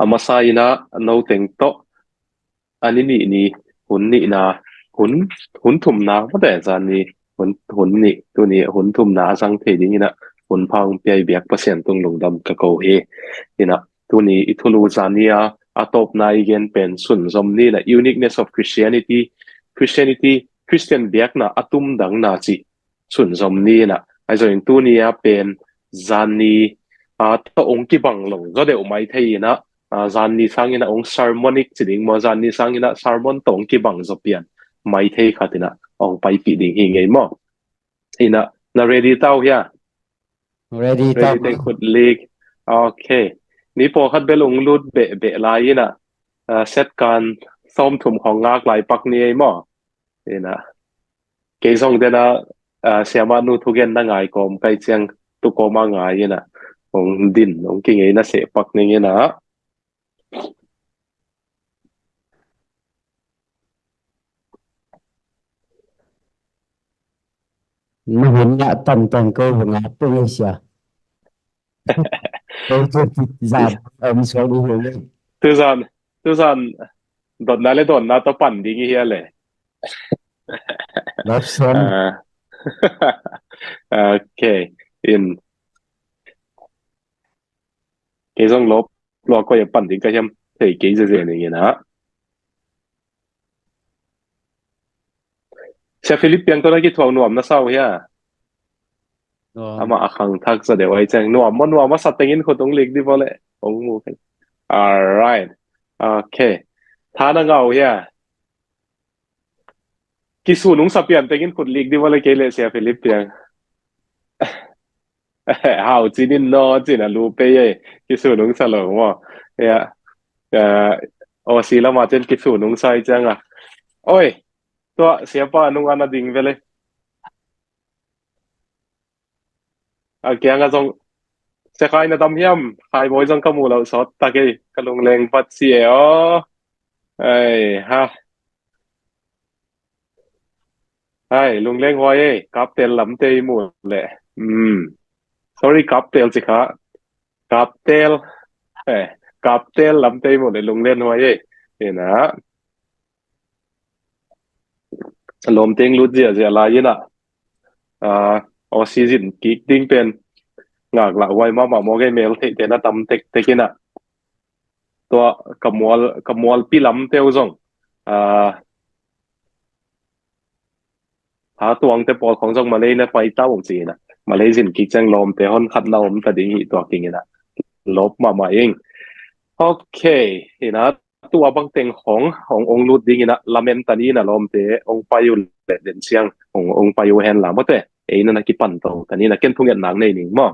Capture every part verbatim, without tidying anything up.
A masa in ah no teng tawh a ni nih ni hun nihna, hun, hun thumna mate, zan ni hun, hun nih, tuni hun thumna a zang thei ding in ah hun pha hong pia i biak Pasian tung lungdam ka ko hi. In ah tuni i thulu zan ni a, a tawpna i gen pen sunzom ni in ah uniqueness of Christianity, Christianity, Christian biakna a tumdangna cih sunzom ni in ah, ahi zongin tuni a pen zan ni a tawh hong kibang lo zaw deuh mai thei in ah, a, zan ni sang in ah hong sermonic ci ding maw, zan ni sang in ah sermon tawh hong kibang zaw pian mai thei khat in ah hong paipih ding hi ngei maw? In ah na ready ta uh hia? Ready ta. Ready te khut lik. Ok. Ni pawlkhat bel hong lut behbeh lai in ah, a, set kan sawmthum khawng ngak lai pak ni ei maw? In ah kei zong den ah, a, siamah nu thugen na ngai kawm kai ciang tu kawm a ngai in ah hong din, hong kingei na seh pak ning in ah. Na hun ngah tantang ko hun ngah tu ngai sia. Ko tu zan om suak i hun. Tu zan, tu zan dotna le dotna tawh pan ding i hia le. Love song. Ah. Ok. In. Kei zong lop lua koi a pan ding ka hiam thei kei zeze ning in ah. Sia Philip piang tawh na kithuak nuam na sa uh hia? Nuam. Amah a khangthak za deuh ai ciang nuam maw, nuam a sa tengin khut hong lik di vawleh hong mu kei. Alright. Ok. Tha na ngah uh hia? Kisu nungsa pian tengin khut lik di vawleh kei le Sia Philip piang. Hau cinin no cin a lu pei ei. Kisu nungsa lo maw? Ya. Aussie lama cin kisu nungsa i ciang a. Oi. Tua siapa nung ana ding vele. A kiang a zong Sia Khai na tam hiam? Khai Bawi zong ka mu lo sawt tak ei. Ka lungleng vat si e aw. Ai ha. Hai, lungleng huai ei, Kaptel lamte i mu le. Hmm. Sorry, Kaptel ci kha. Kaptel. Eh, Kaptel lamte i mu le lungleng huai ei. Ina. Lawmteng lut ziahziah lai ina. Ah, Aussie zin kik ding pen ngaklah huai mahmah mawk ei, mel theihte na tam tektek ina. Tua ka mual, ka mualpi lamte uh zong. Ah, ha tuangte pawl khong zong Malay na pai ta uh ci ina. Malay zin kik ciang lawmte hon khat na om ta ding hi tua king ina. Lawp mahmah ing. Ok, ina tua bang teng khong, hong, hong lut ding ina lamen ta ni ina lawmte, hong pai uh le den ciang, hong, hong pai uh hen la mawte. Ei na na kipan to ta ni ina ken thungetna nei ning maw.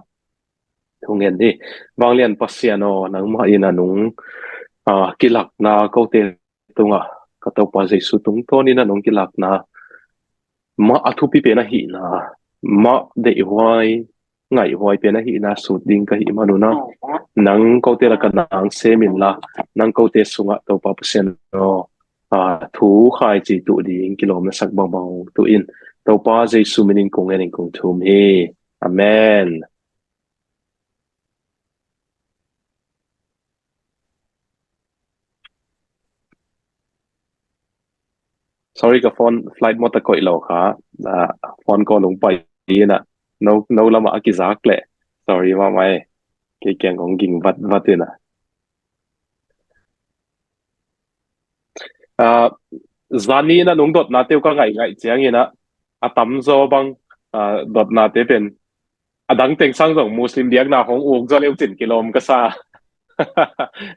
Thungen hi. Vanglian Pasian aw, nangmah in a nung, ah, kilakna kote tungah, ka Topa Jesu tungtawn in a nung kilakna mah a thupi pen ahihna, mah deihhuai, ngaihhuai pen ahihna sut ding ka hih manun a, nang kote lakah nang sem inla, nang kote sungah Topa Pasian aw, ah, thu khaici tuh ding kilawm na sak bangbang tu in, Topa Jesu minin kong en in kong thum hi. Amen. Sorry, ka phone flight mode a koih lo kha. Ah, phone call hong pai ina. No, no lama a kizak le. Sorry mahmah ei. Kei kiang hong ging vat vat ina. Ah, zani ina nung dotna teu ka ngaih ngaih ciang ina. A tamzaw bang, ah, dotnate pen a dang teng sang zong Muslim biakna hong uk zaw leu cin kilawm ka sa.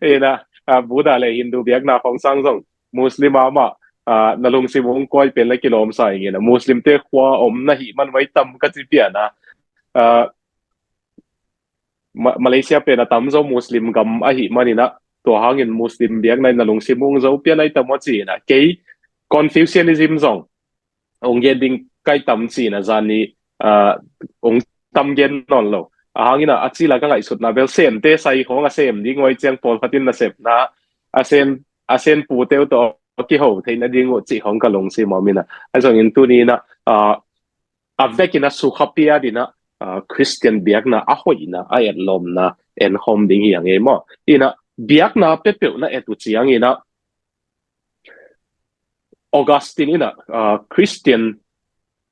Ina, ah, Buddha le Hindu biakna hong sang zong Muslim amah, ah, na lungsim hong kuai pen le kilawm sa ing ina. Muslim te khua om na hih man vai tam ka ci pian a. Ah, Ma-, Malaysia pen a tamzaw Muslim gam ahih man ina, tua hangin Muslim biakna ina lungsim hong zo pian ai tam aw ci ina. Kei Confucianism zong hong gen ding kai tam ci ina zani, ah, hong tam gen nawn lo. A hang ina a ci la ka ngaihsutna bel semte sai khong a sem ding huai ciang pawlkhat in na sepna a sen, a sen pute uh tawh kiho theihna ding uh cih khong ka lungsim om ina. A zongin tuni ina, ah, a vekin a sukha piat ina, ah, Christian biakna a hoihna, a etlawmna en khawm ding hi a ngei maw? Ina biakna pepeuh na et uh ciangin ah, Augustine in ah, ah, Christian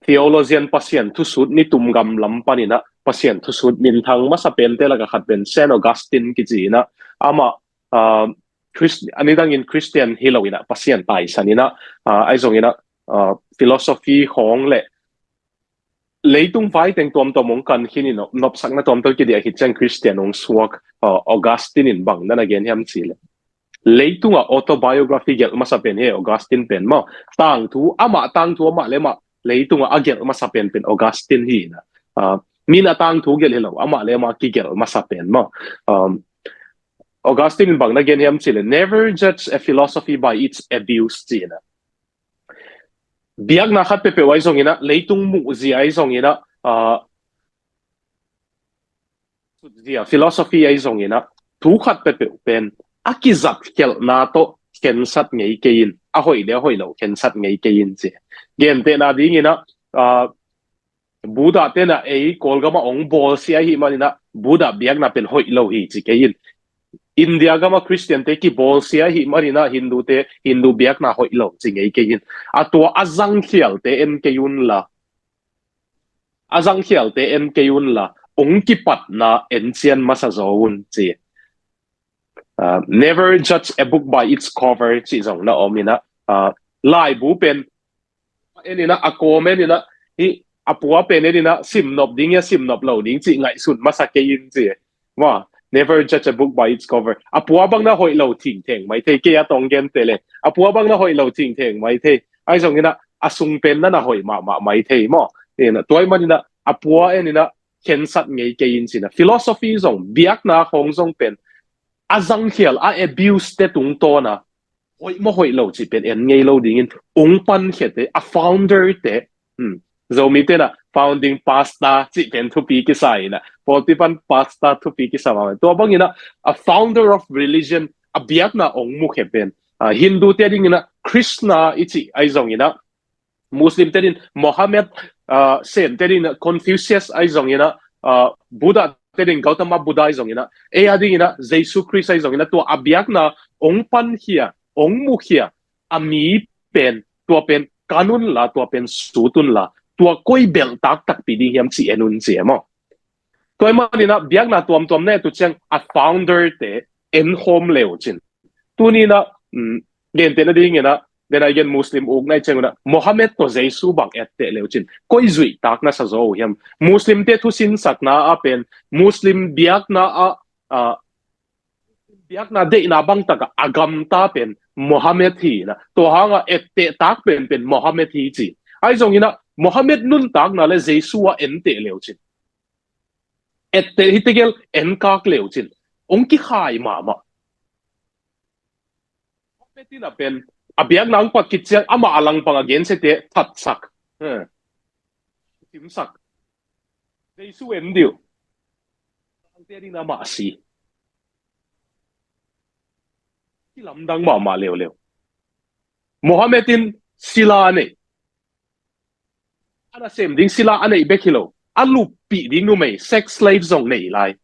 theologian, Pasian thusut nitum gam lam panin ah Pasian thusut minthang masa pente laka khat pen Saint Augustine kici in ah, amah, ah, Christ-, a nidangin Christian hi lo in ah Pasian taisan in ah, ah, ahi zongin ah, ah, philosophy khawng le leitung vai teng tuamtuam hong kan khin in ah, nopsakna tuamtuam kidiah khit ciang Christian hong suak, ah, Augustine in bang na na gen hiam cih leh, leitungah autobiography gelh masa pen hi Augustine pen maw. Tangthu, amah tangthu amah le amah leitungah a gelh masa pen pen Augustine hi in ah, ah, min a tangthu gelh hi lo, amah le amah kigelh masa pen maw. Um, Augustine in bang na gen hiam cih leh, "Never judge a philosophy by its abuse," ci in ah. Biakna khat pepeuh ahi zongin ah, leitung muhzia ahi zongin ah, ah, sutzia, philosophy ahi zongin ah, thu khat pepeuh pen a kizat khelhna tawh khensat ngei kei in, a hoih le a hoih lo khensat ngei kei in ci. Gentehna dingin ah, ah, Buddha ten ah ei Kawlgam ah hong bawlsia ahih manin ah Buddha biakna pen hoih lo hi ci kei in. India gam ah Christian te kibawlsia ahih manin ah Hindu te, Hindu biakna hoih lo ci ngei kei in. A tua a zangkhialte en kei un la, a zangkhialte en kei un la, hong kipatna encian masa zaw un ci. Ah, "Never judge a book by its cover," ci zong na om in ah, ah, laibu pen en in ah, a kawm en in ah, hih a pua pen en in ah, simnop ding hi a, simnop lo ding cih ngaihsun masa kei in ci. Maw, "Never judge a book by its cover." A pua bang na hoih lo thingtheng mai thei, kei a tawh hong gen teh leh, a pua bang na hoih lo thingtheng mai thei. Ahi zongin ah, a sung pen na na hoih mahmah mai thei maw. En ah, tua ahih manin ah, a pua en in ah, khensat ngei kei in ci in ah. Philosophy zong, biakna khawng zong pen a zangkhial, a abuse te tungtawn ah, hoih maw hoih lo cih pen en ngei lo dingin, hong pankhiate, a founder te, hmm, Zomi ten ah founding pastor cih pen thupi kisa in ah, pawlpi pan pastor thupi kisa mah. Tua bangin ah, a founder of religion, a biakna hong mukhia pen, ah, Hindu te dingin ah Krishna i cih ahi zongin ah, Muslim te din Mohammed, ah, Sen te din Confucius ahi zongin ah, ah, Buddha te din Gautama Buddha ahi zongin ah, ei a dingin ah Jesu Christ ahi zongin ah, tua a biakna hong pankhia, hong mukhia a mi pen, tua pen kan un la, tua pen sut un la, tua koi belhtak takpi ding hiam cih en un ci e maw. Tua ahih manin ah biakna tuamtuam na et uh ciang a founder te en khawm le uh cin. Tuni in ah, um, gentehna dingin ah, den a i gen Muslim uk na i ciang un ah, Mohammed tawh Jesu bang etteh le uh cin, koi zuihtak na sa zaw uh hiam? Muslim te thusinsakna ah pen, Muslim biakna ah, ah, biakna deihna bang tak ah a gamta pen Mohammed hi in ah, tua hang ah ettehtak pen pen Mohammed hi ci. Ahi zongin ah Mohammed nuntakna le Jesu ah enteh le uh cin, etteh hi tegel enkak le uh cin, hong kikhai mahmah. Mohammed in ah pen a biakna hong pat khit ciang amah a langpang a gensiate thatsak, eh, simsak. Jesu en dih uh. Tangte ding in amah si. Kilamdang mahmah leuleu. Mohammed in sila nei, a nasem ding sila a neih bek hi lo, a luppih ding numei, sex slave zong nei lai.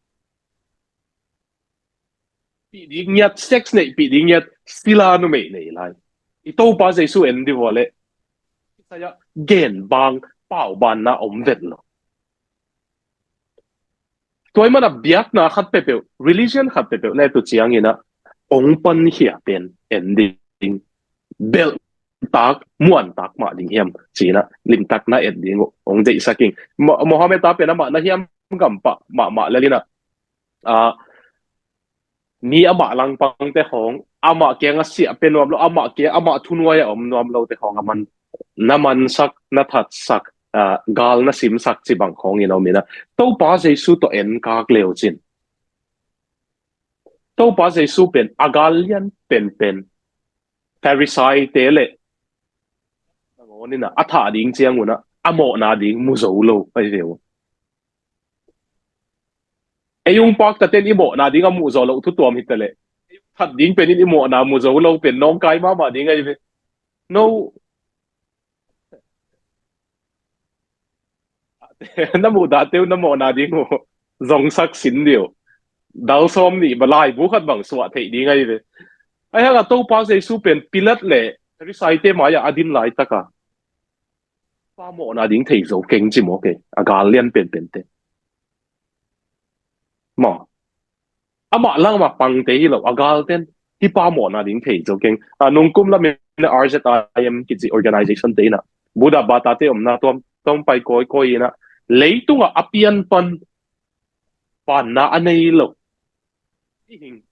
Pih ding ngiat, sex neihpih ding ngiat, sila numei nei lai. I Topa Jesu en dih uh leh, kisai ah gen bang, paubanna om vet lo. Tua ahih man ah biakna khat peuhpeuh, religion khat peuhpeuh na et uh ciangin ah, hong pankhia pen en ding, belhtak, muantak mah ding hiam ci-in ah, limtak na et ding uh hong deihsak ing. Mo-, Mohammed a pen amah na hiam gam pah mahmah lel in ah, ah, mi amah langpangte khawng, amah kiang a siah pia nuam lo, amah kiang, amah thunuai a om nuam lote khawng a man, na mansak, na thatsak, ah, gal na simsak ci bang khawng in om in ah, Topa Jesu tawh enkak le uh cin. Topa Jesu pen a gal lian penpen, Pharisee-te le nangawn in ah a thah ding ciang un ah a mawhna ding mu zo lo ahi ve uh. Ei hong paktate'n i mawhna ding a muh zawh loh thu tuam hi ta leh, ei hong that ding pen in i mawhna mu zo lo pen nawngkai mahmah ding ahi ve. No. Na muhdahte uh na mawhna ding uh zongsak sin dih uh. dal sawm nih bang laibu khat bang suah theih ding ahi ve. Ahi hanga Topa Jesu pen Pilat le Pharisee-te mai-ah a din laitaka, Pa mawhna ding thei zo keng ci maw kei, a gal lian penpente. Maw, amah lamah pangte hi lo, a galten hih Pa mawhna ding thei zo keng. A, nungkum lamin R Z I M kici organization te inah Buddha batate omna tuam tong pai kawikawi inah leitungah a pian pan panna a nei lo, hih hing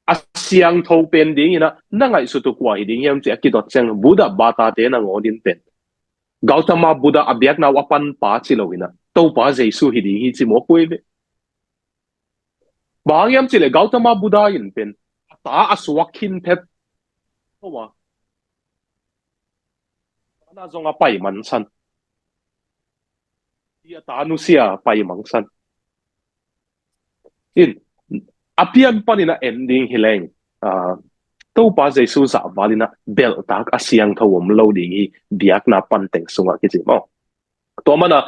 a siangtho pen dinginah na ngaihsut uh kua hi ding hiam ci a kidot ciang Buddha batate nangawn in pen Gautama Buddha a biakna uh a panpa ci lo inah Topa Jesu hi ding hi ci mawk uh hi ve. Bang hang hiam cihleh Gautama Buddha in pen a ta a suak khin phet ko a, ana zong a pai mansan, i a ta nusia pai mangsan in, a pian panin a en ding hi leng, ah, Topa Jesu zahval inah belhtak a siangtho om lo ding hi biakna pan teng sungah kici maw. Tua mana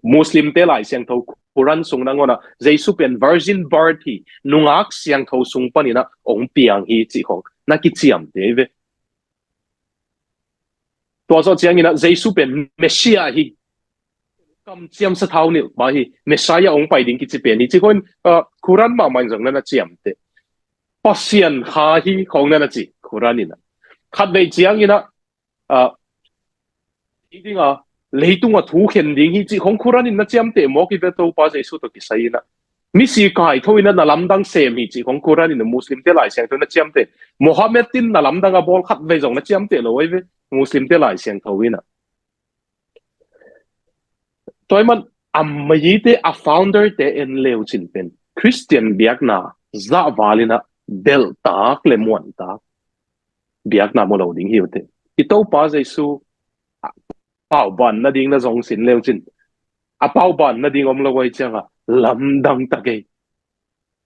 Muslim-te Lai Siangtho Quran sung nangawnah Jesu pen virgin birth hi, nungak siangtho sung paninah ong piang hi cih khong na kiciamte hi ve. Tua zawh cianginah Jesu pen Messiah hi, kamciam sathau nilhpa hi, Messiah ong pai ding kici pen hi cih khong, ah, Quran mahmah in zong na na ciamte. Pasian Kha hi khong na na ci Quran inah. Khatvei cianginah, ah, hi dinga, leitunga thu khen ding hi cih khong Quran in na ciamte mawk hi ve. Topa Jesu tawh kisai inah misi kaitho inah na lamdang sem hi cih khong Quran in Muslim-te Lai Siangtho na ciamte. Mohammed in na lamdang a bawl khatvei zong na ciamte lo hi ve, Muslim-te Lai Siangtho inah. Tua hi man a meite, a founder-te en leucin pen Khristian biakna zahval inah belhtak le muantak biakna mu lo ding hi uh teh. I Topa Jesu a pauban nading na zong sin leucin, a pauban nading om lo ahi cianga lamdang tak ei,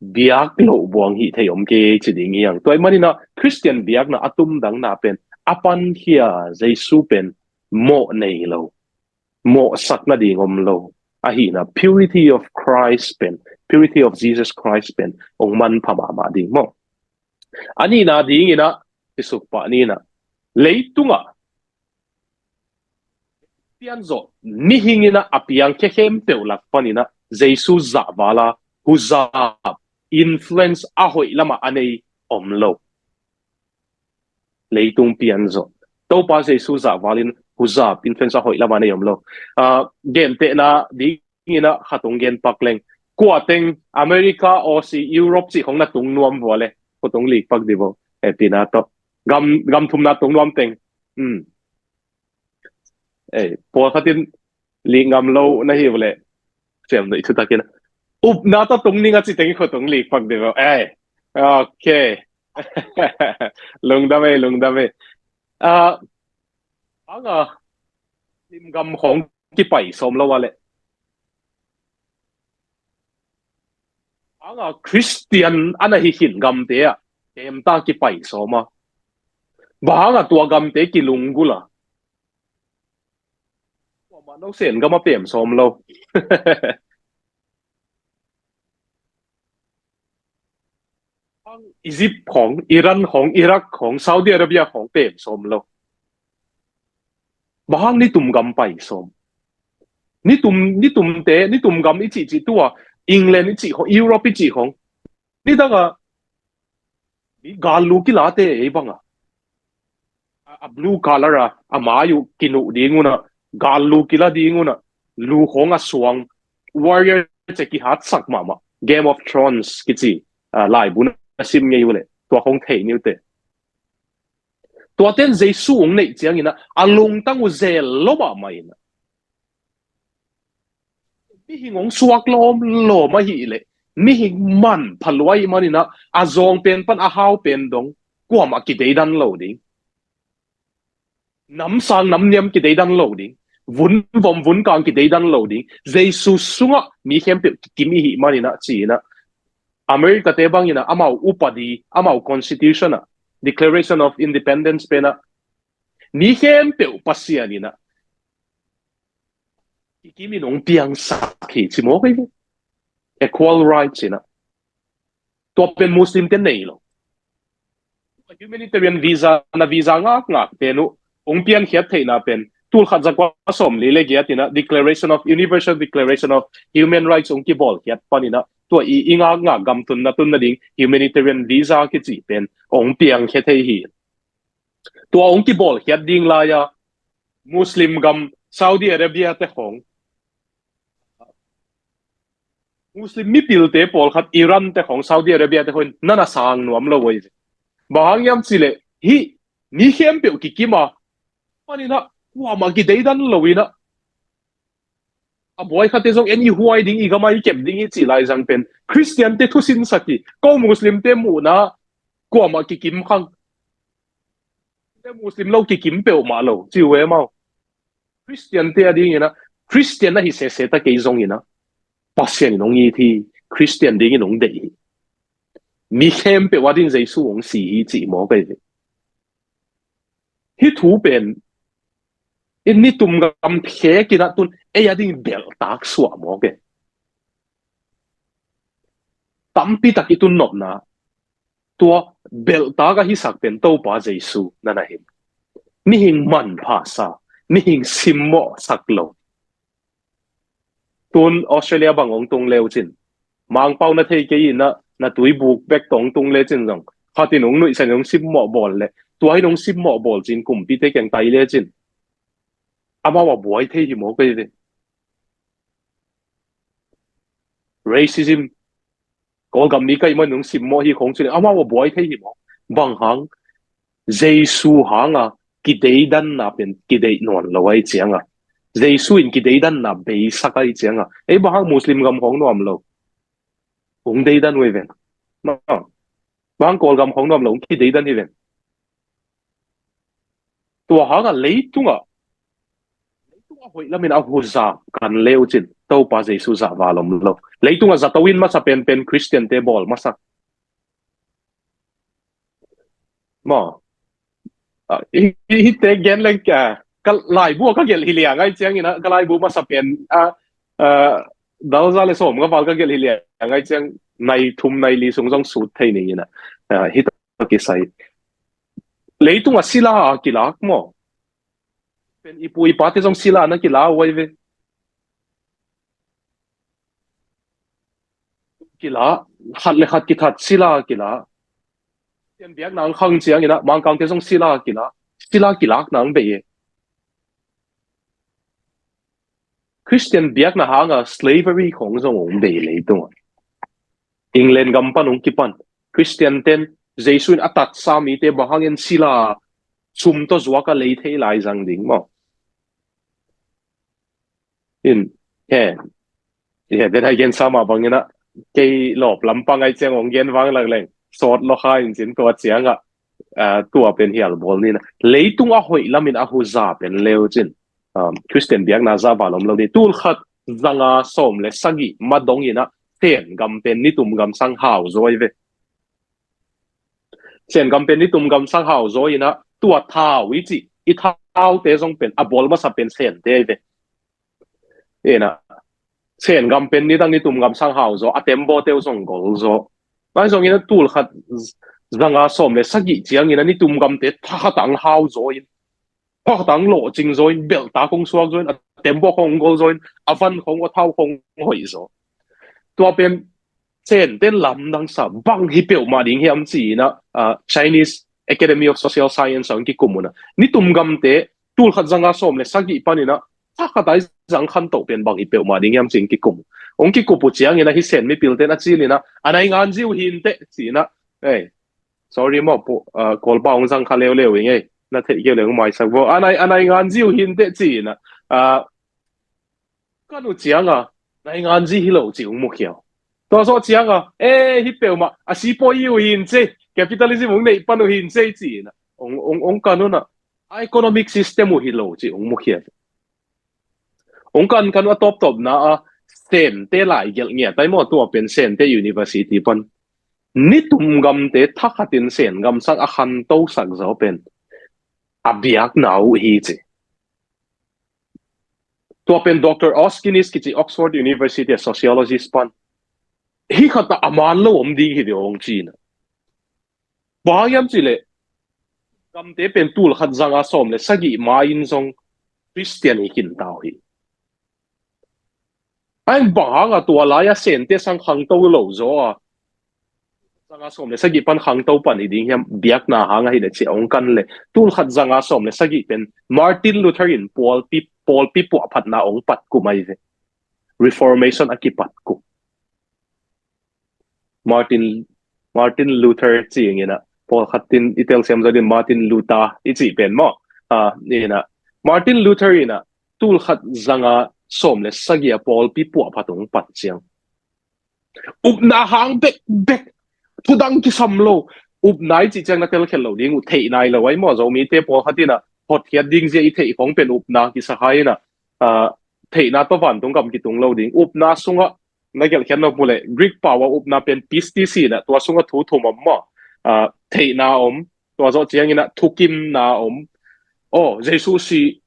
biak loh buang hih thei om kei ci ding hi hang. Tua hi maninah Khristian biakna a tumdangna pen a pankhia Jesu pen mawh nei lo, mawhsak nading om lo ahihna, purity of Christ pen, purity of Jesus Christ pen ong manpha mahmah ding maw. A nihna dinginah kisukpah ninah leitungah pianzawh mihing inah a piang khekhempeuh lak paninah Jesu zahvala huzap influence a hoih lamah a nei om lo. Leitung pianzawh Topa Jesu zahvalin huzap influence a hoih lamah a nei om lo. Ah, gentehna dinginah khat ong gen pak leng, kua teng America, Aussie, Europe cih khong na tung nuam vua le, kua tong lik pak di vo. Eh, pina tawh gam, gam thumna tung nuam teng. Hmm. Eh, pawlkhatin lik ngam lo na hi uh leh, ciam doih thutakin upna tawh tung ning a ci teng i khuatung lik pak deuh. Eh, ok. Lungdam ei, lungdam ei. Ah, anga limgam khong kipai sawm lo a leh, anga Khristian ana hi khin gamte ah kemta kipai sawm a, bang hanga tua gamte kilunggul a, kuamah no Sen gam a pem sawm lo. Egypt khong, Iran khong, Iraq khong, Saudi Arabia khong pem sawm lo. Bang hang nitum gam pai sawm? Nitum, nitumte, nitum gam i cihcih tua, England i cih khong, Europe i cih khong, nidanga mi gallu kilate ei banga, a, a blue color a, a mai uh kinuh ding una, gallu kila ding una, lu khong a suang, warrior ce kihatsak mahmah, Game of Thrones kici, a, laibu na sim ngei uh leh tua khong thei ni uh teh. Tuaten Jesu ong neih ciangin a, a lungtang uh zel lo mahmah in a, mihing ong suak lawmlawm ahih leh, mihing manpha lua ahih manin a, a zawng pen pan a hau pen dong kuamah kideidan lo ding. Nam sang nam niam kideidan lo ding. Vun vom vun kang kideidan lo ding. Jesu sungah mi khempeuh kikim i hih manin a, ci-in a, America te bangin a, amau upadi, amau constitution a, Declaration of Independence pen a, mi khempeuh Pasian in a kikim in ong piangsak hi ci mawk hi. Equal rights in a. Tua pen Muslim te nei lo. Humanitarian visa, na visa ngakngak pen uh hong piankhiat theihna pen tulkhat zakua sawmli le giat in ah Declaration of, Universal Declaration of Human Rights hong kibawlkhiat panin ah tua i, i ngakngak gam tunna tunna ding humanitarian visa kici pen hong piangkhia thei hi. Tua hong kibawlkhiat ding lai-a Muslim gam Saudi Arabia te khong, Muslim mipilte pawlkhat Iran te khong Saudi Arabia te khong nana sang nuam lo uh hi. Bang hang hiam cih leh hih mi khempeuh kikim a, panin ah kuamah kideidan lo in ah, a buai khatte zong en i huai ding, i gam a i kep ding hi cih lai zang pen Khristian te thusinsak hi. Ko Muslim te muhna kuamah kikim khang, te Muslim lo kikim peuhmah lo ci uh e mau. Khristian te a dingin ah, Khristian ahi sese ta kei zongin ah, Pasian in hong it hi, Khristian dingin hong deih hi. Mi khempeuh a dingin Jesu hong si hi cih mawk ahi ve. Hih thu pen i nitum gam khek in ah tun ei a dingin belhtak suah mawk e. Tampi tak i tun nopna, tua belhtak a hisak pen Topa Jesu nana hi. Mihing manpha sa, mihing simmawh sak lo. Tun Australia bang hong tung leu cin, Mangpau na thei kei in ah, na tuibuk bek tawh hong tung le cin zong, khat in hong nuihsan in hong simmawh bawl le, tua in hong simmawh bawl cin kumpite kiang tai le cin, amau a buai thei hi mawk ahi ve. Racism, Kawlgam mi ka hih manin hong simmawh hi khong cin, amau a buai thei hi mawk. Bang hang, Jesu hanga kideidanna pen kideih nawn lo ahih cianga, Jesu in kideidanna beisak ahih cianga, ei bang hang Muslim gam khong nuam lo, hong deidan uh hi ven. Bang hang Kawlgam khong nuam lo, hong kideidan hi ven. Tua hanga leitungah, leitungah hoih lamin a huza kan leu cin, Topa Jesu zahval om lo. Leitungah zato in masa penpen Khristian te bawl masa. Maw, ah, hi, hi, hite gen leng, ah, ka laibu ka gelh hi liang ahih ciangin ah, ka laibu masa pen, ah, ah, dal za le sawm ka val ka gelh hi liang ahih ciang nai thum nai li sung zong sut thei ning in ah, ah, hih tawh kisai. Leitungah sila a kilak maw. Pen i pu i pate zong sila na kila uh ahi ve. Kila, khat le khat kithat sila kila. Khristian biakna ang khang ciangin ah, Mangkangte zong sila kila. Sila kilakna ang bei e. Khristian biakna hanga slavery khong zong hong bei leitungah. England gam pan hong kipan. Khristian ten Jesu in a tatsa mite bang hangin sila sum tawh zuak a lei thei lai zang ding maw. In, he, he, den hai gen sama bangin ah, kei lawp lampang ahih ciang hong gen vang lak leng, sawt lo kha in cin tua ciangah, ah, tua pen hial bawl ni in ah. Leitung a hoih lamin a huza pen leu cin, um, Khristian biakna zahval om lo ni. Tulkhat zanga sawm le sagih ma dongin ah, Sen gam pen nitum gam sang hau zaw hi ve. Sen gam pen nitum gam sang hau zaw in ah, tua thau i cih, i thaute zong pen, a bawl masa pen Sente hi ve. In ah, Sen gam pen nidang nitum gam sang hau zaw, a tembaw teu zong gol zaw. Nai zongin ah tulkhat zanga sawm le sagih ciangin ah nitum gamte thakhat ang hau zaw in, thakhat ang lawhcing zaw in, belhta khong suak zaw in, a tembaw khong gol zaw in, a van khong, a thau khong hoih zaw. Tua pen Sente lamdang sa bang hi peuhmah ding hiam ci-in ah, ah, Chinese Academy of Social Science ah hong kikum un ah, nitum gamte tulkhat zanga sawm le sagih panin ah, thakhat a i zang khantoh pen bang hi peuhmah ding hiam ci-in kikum. Hong kikum uh ciangin ah hih Sen mipilte in a cilin ah, a naingan zi uh hi inteh ci-in ah. Ei, sorry maw, pu, ah, Kawlpa hong zang kha leuleu ing ei. Na theih kei leng maisak vo. A nai, a naingan zi uh hi inteh ci-in ah, ah, kan uh cianga, naingan zi hi lo cih hong mukhia uh. Tua zawh cianga, eh, hi peuhmah, a sipawi uh hi in cei, capitalism hong neih pan uh hi in cei ci-in ah, hong, hong, hong kan un ah, a economic system uh hi lo cih hong mukhia. Hong kan kan uh a tawptawpna ah, Sente lai gelh ngiat ai maw, tua pen Sente University pan. Nitum gamte thakhatin Sen gam sang a khantosak zaw pen a biakna uh hi ci. Tua pen Doctor Os Guinness kici Oxford University a sociologist pan. Hi khat ah a man lo om ding hi ve hong ci-in ah. Bang hang hiam cih leh gamte pen tul khat zanga sawm le sagih ma-in zong Khristian hi khin ta uh hi. Ahi bang hanga tua lai-a Sente sang khangto lo zaw a, zanga sawm le sagih pan khangto pan hi ding hiam, biakna hang ahi leh ci-a hong kan leh, tul khat zanga sawm le sagih pen Martin Luther in pawlpi, pawlpi puahphatna hong pat kum ahi ve. Reformation a kipat kum. Martin, Martin Luther ci-in ah, pawlkhat in i telsiam zaw ding Martin Luther i cih pen maw. Ah, in ah, Martin Luther in ah, tul khat zanga sawm le sagih a pawlpi puahphat hong pat ciang, upna hang bekbek, thudang kisam lo. Upna i cih ciang na telkhial lo ding uh, theih nai lo ahi maw. Zomite pawlkhat in ah hotkhiat ding zia i theih khong pen upna kisa kha in ah, ah, theihna tawh vantung gam kitung lo ding. Upna sungah na gelhkhiat nop uh leh, Greek pau a upna pen pistis in ah, tua sungah thu thum om maw. Ah, theihna om, tua zawh ciangin ah thukimna om. Aw, Jesu si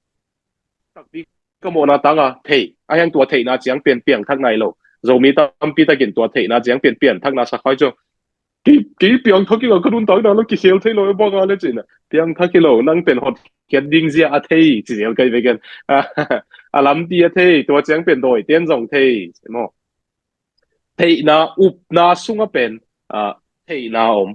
takpi ka mawhna tanga thei, ahi hang tua theihna ciang pen piangthak nai lo. Zomi tampi takin tua theihna ciang pen piangthakna sa kha hi cu. Kei, kei piangthak ing a, ka nuntakna lo kikhel thei lo, bang a le cin ah, piangthak hi lo, nang pen hotkhiat ding zia a thei, ci zel kai ve ken. A lampi a thei, tua ciang pen dawiten zong thei, maw. Theihna, upna sungah pen, ah, theihna om.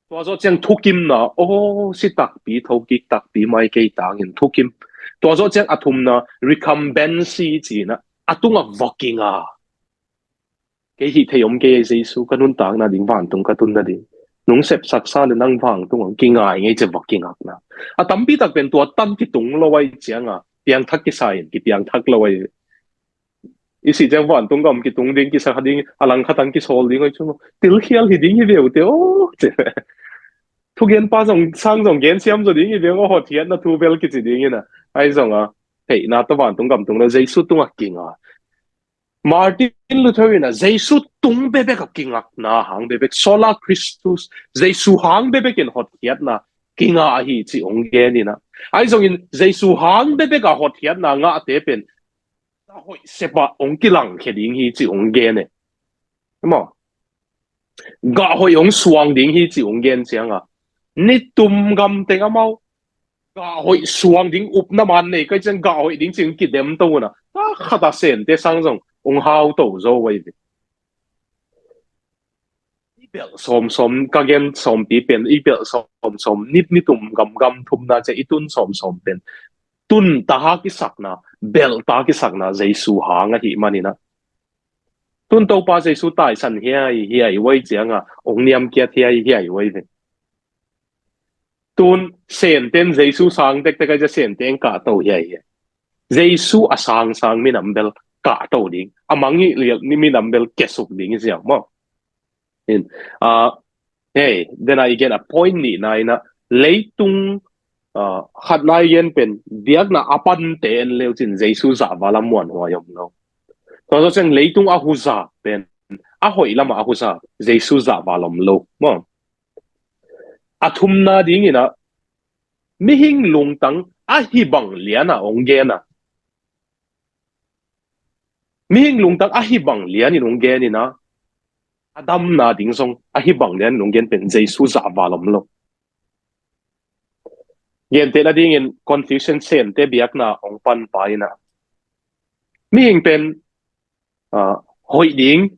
Tua zawh ciang thukimna, aw, si takpi, thokik takpi mai kei tangin thukim. Tua zawh ciang a thumna, recumbency ci-in ah, a tungah va kinga. Kei hih thei om kei, Jesu, ka nuntakna ding, vantung ka tunna ding. Nong sepsaksa le nang vantung hong kingai ngei ci-a va kingakna. A tampi tak pen tua tan kitung lo ahi ciang a, piangthak kisa in, kipiangthak lo ahi. I sih ciang vantung gam kitung ding, kisa kha ding, a lang khat ah kisawl ding, ahi cu, tilkhial hi ding hi ve uh teh, aw, ci. Thugenpa zong, sang zong gensiam zaw ding hi ve uh, hotkhiatna thu bel kici ding in ah. Ahi zong a, theihna tawh vantung gam tung lo, Jesu tungah kinga. Martin Luther in ah Jesu tung bekbek a kingakna hang bekbek, sola Christus, Jesu hang bekbek in hotkhiatna kinga ahi ci hong gen in ah. Ahi zongin Jesu hang bekbek a hotkhiatna ngahte pen gah hoih sep ah hong kilangkhia ding hi ci hong gen e. Maw? Gah hoih hong suang ding hi ci hong gen ciang a, nitum gam teng amau gah hoih suang ding upna man nei kai ciang, gah hoih ding ci hong kidem to un ah, a khat a Sente sang zong hong hau to zo ahi ve. I belh sawmsawm, ka gen sawmpi pen, i belh sawmsawm, ni, nitum gamgam thumna ciang i tun sawmsawm pen, tun ta ha kisakna, belh ta kisakna Jesu hang ahih manin ah, tun Topa Jesu taisan hiai, hiai uai ciang a, hong niamkiat hiai, hiai uai ve. Tun Senten Jesu sang tektek ahi ciang Senten kahto hiai, hiai. Jesu a sangsang minam bel kahto ding, a mangngilh lial ni minam bel kiasuk ding hi ziau maw. In, ah, hei, then a i gen a point nihna in ah, leitung, ah, khatna i gen pen, biakna a pante en leucin Jesu zahval a muanhuai om lo. Tua zawh ciang leitung a huzak pen, a hoih lamah a huzak Jesu zahval om lo maw. A thumna dingin ah, mihing lungtang a hi bang lian a hong gen a, mihing lungtang a hi bang lianin hong gen in ah, a damna ding zong a hi bang lianin hong gen pen Jesu zahval om lo. Gentehna dingin Confucian Sente biakna hong panpa in ah, mihing pen, ah, hoih ding,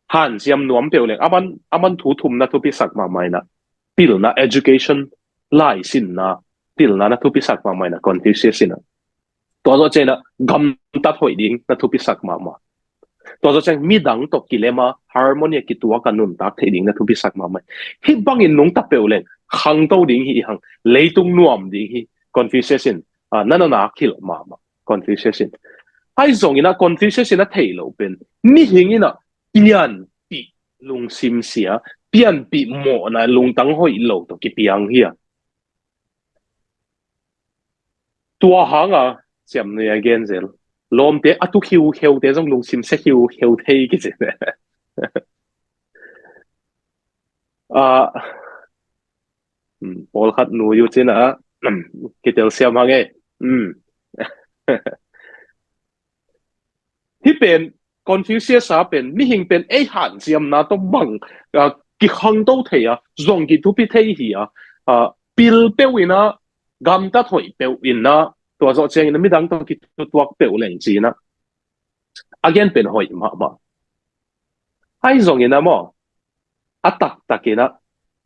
hanciam nuam peuh leng, a man, a man thu thum na thupisak mahmah in ah, pilna, education, laisinna, pilna na thupisak mahmah in ah, Confucius in ah. Tua zawh ciang in ah, gamtat hoih ding na thupisak mahmah. Tua zawh ciang midang tawh kilem a, harmony a kituak a nuntak theih ding na thupisak mahmah. Hih bangin nungta peuh leng, khangto ding hi hang, leitung nuam ding hi, Confucius in, ah, na na na khilh mahmah. Confucius in. Ahi zongin ah Confucius in a theih loh pen, mihing in ah pianpih lungsim sia, pianpih mawhna lungtang hoih lo tawh kipiang hi a. Tua hang a, siam nui a gen zel. Lawmte a tu khiukheute zong lungsim sia khiukheu thei kici. Ah, hmm, pawlkhat nui uh cin ah, hmm, kitel siam hang e. Hmm. Hih pen, Confucius a pen mihing pen ei hanciamna tawh bang, ah, kikhangto thei a, zong kithupi thei hi a, ah, pil peuh in a, gamtat hoih peuh in a, tua zawh ciangin a midang tawh kithutuak peuh leng ci-in a, a gen pen hoih mahmah. Ahi zongin a maw, a taktak in a,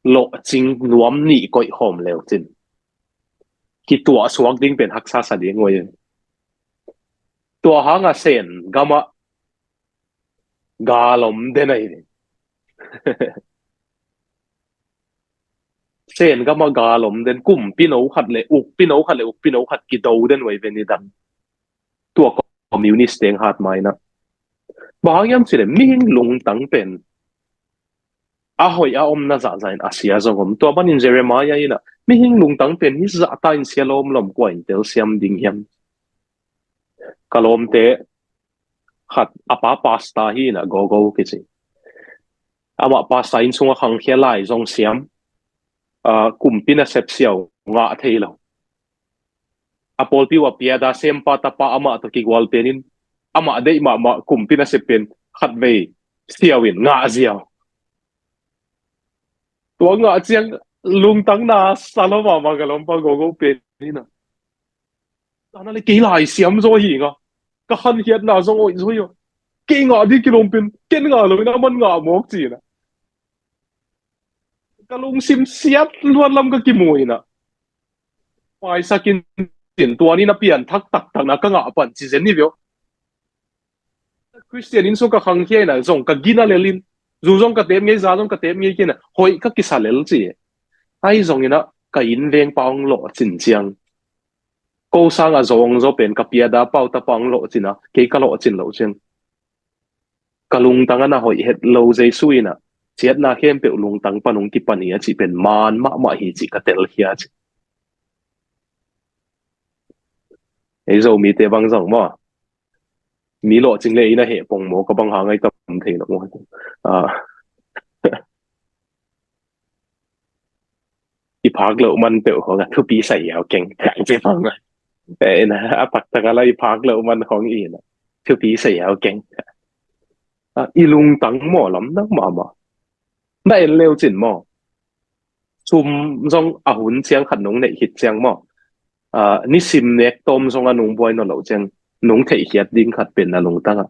lawhcing nuam nih koih khawm leu cin, kituah suak ding pen haksa sa ding uh hi. Tua hang a Sen gam ah gal om den ahi. Sen gam ah gal om den, kum pino khat le uk pino khat le uk pino khat kido den uh hi ve nidang. Tua communist teng hat mai na. Bang hang hiam cih leh mihing lungtang pen a hoih a omna zahzah in a sia zong om. Tua panin Jeremiah in a, mihing lungtang pen hih zahta in sia lawmlawm, kua in telsiam ding hiam? Ka lawmte khat, a pa pastor hi in a, Gogo kici. Amah pastor inn sungah khangkhia, lai zong siam, ah, kumpi nasep siau ngah thei lo. A pawlpi uh a piada sempa tapa amah tawh kigual penin, amah deih mahmah kumpi nasep pen khatvei siau in ngah ziau. Tua ngah ciang lungtang na sa lo mahmah ka lawmpa Gogo pen in a. Ana le kei lai siam zaw hi nga. Ka khankhiatna zong oih zaw hi a. Kei ngah ding kilawm pen, ken ngah lo in a, aman ngah mawk ci in a. Ka lungsim siat luat lam ka kimu in a. Paisak in tin, tua ni na pianthak taktak na ka ngah pan ci zen ni veu. Khristian inn sung ka khangkhia in a, zong ka gina lel in, zu zong ka tep ngei, za zong ka tep ngei kei in a, hoih ka kisa lel ci. Ahi zongin a, ka inn vengpa hong lawhcin ciang, ko sang a zawng zaw pen ka piada pau tapa hong lawhcin a, kei ka lawhcin loh ciang, ka lungtang a na hoih het lo Jesu in a, ciatna khempeuh lungtang pan hong kipan hi a cih pen maan mahmah hi cih ka telkhia ci. Ei Zomite bang zong maw, mi lawhcing le inn a heh pong maw, ka bang hang ai tam thei lo maw. Ah. I phak loh man peuh khong a thupi sa hiau keng, ka ci phang a. Eh, in a, a taktak a la i phak loh man khong in a thupi sa hiau keng. Ah, i lungtang maw lamdang mahmah. Na en leu cin maw, sum zong a hun ciang khat nong neih khit ciang maw, ah, nisim nek tawm zong a nong buai nawn loh ciang, nong theihkhiat ding khat pen na lungtang ah,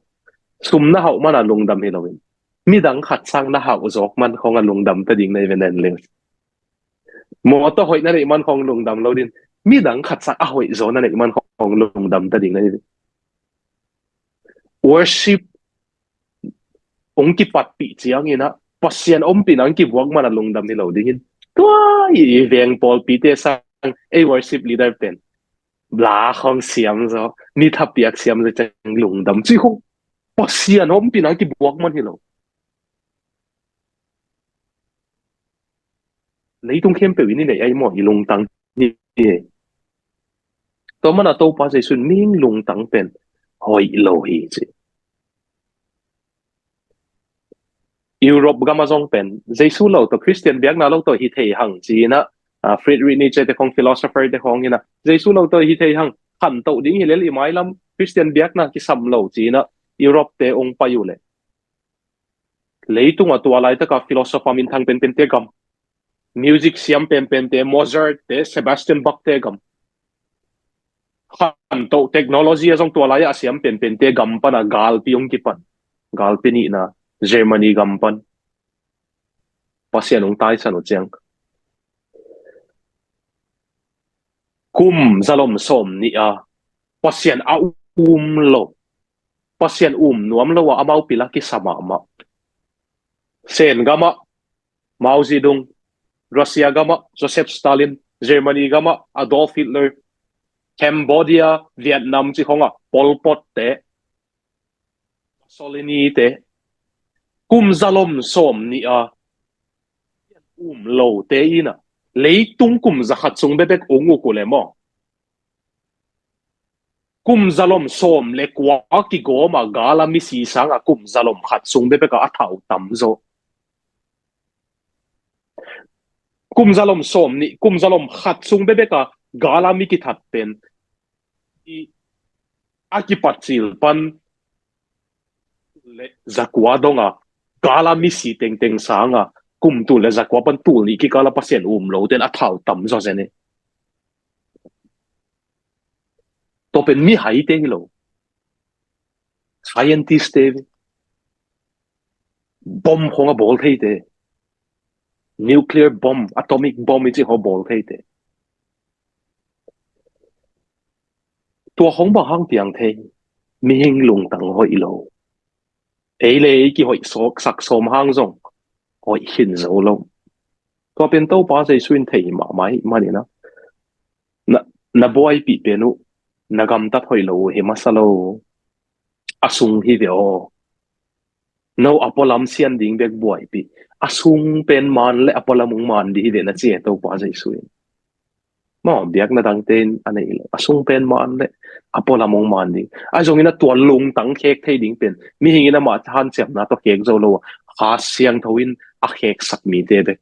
sum na hauh man a lungdam hi loin, midang khat sang na hauh zawk man khong a lungdam ta ding na hi ve, na en leu. Mawtaw hoih na neih man khong lungdam lo din, midang khat sang a hoih zaw na neih man khong lungdam ta ding na hi ve. Worship hong kipatpih ciangin ah, Pasian ompihna hong kibuak man a lungdam hi lo dingin, tua i veng pawlpite sang ei worship leader pen bla khong siam zaw, ni thapiak siam zaw ciang lungdam ci khong, Pasian ompihna hong kibuak man hi lo. Leitung khempeuh in i neih ai maw, i lungtang hi. Tua man a Topa Jesu in mihing lungtang pen hoih lo hi ci. Europe gam a zong pen Jesu lo tawh, Khristian biakna lo tawh hi thei hang ci in ah, ah, Friedrich Nietzsche te khong, philosopher te khong in ah, Jesu lo tawh hi thei hang, khantoh ding hi lel, i mailam Khristian biakna kisam lo ci in ah Europe te hong pai uh leh, leitung a tua laitaka philosopher minthang penpente gam, music siam penpente, Mozart te, Sebastian Bach te gam, khantoh technology a zong tua lai a siam penpente gam pan a galpi hong kipan. Galpi nihna, Germany gam pan Pasian hong taisan uh ciang, kum zalom sawm nih a Pasian a um lo, Pasian um nuam lo a amau pil a kisa mahmah. Sen gam ah Mao Zedong, Russia gam ah Joseph Stalin, Germany gam ah Adolf Hitler, Cambodia, Vietnam ci khong ah Pol Pot te, Mussolini te, kum zalom sawm nih a um lo te in ah, leitung kum zakhat sung bekbek hong uk uh leh maw, kum zalom sawm le kua a kigawm a gal a misi sang a kum zalom khat sung bekbek a a thau tam zaw. Kum zalom sawm nih, kum zalom khat sung bekbek a gal a mi kithat pen i a kipat cil pan le zakua donga gala misi tengteng sanga kum tul le zakua pan tul nih kikala Pasian um lo ten a thau tam zaw zen e. Tua pen mi hai te hi lo. Scientist te, bom khong a bawl thei te, nuclear bomb, atomic bomb i ci ho bawl thei te. Tua khong bang hang piang thei, mihing lungtang hoih lo. Ei le ei kihoih sak sawm hang zong hoih khin zo lo. Tua pen Topa Jesu in thei mahmah hi manin a, na, na buaipih pen uh na gamtat hoih lo uh hi masa lo. A sung hi ve aw. No a pualam sian ding bek buaipih. A sung pen man le a pualam ung man ding hi ve na ci e Topa Jesu in. Maw, biakna dangte in a nei lo. A sung pen man le a pualam ung man ding. A zongin a tua lungtang khek thei ding pen mihing in amah hanciamna tawh khek zo lo a, Kha Siangtho in a kheksak mite bek,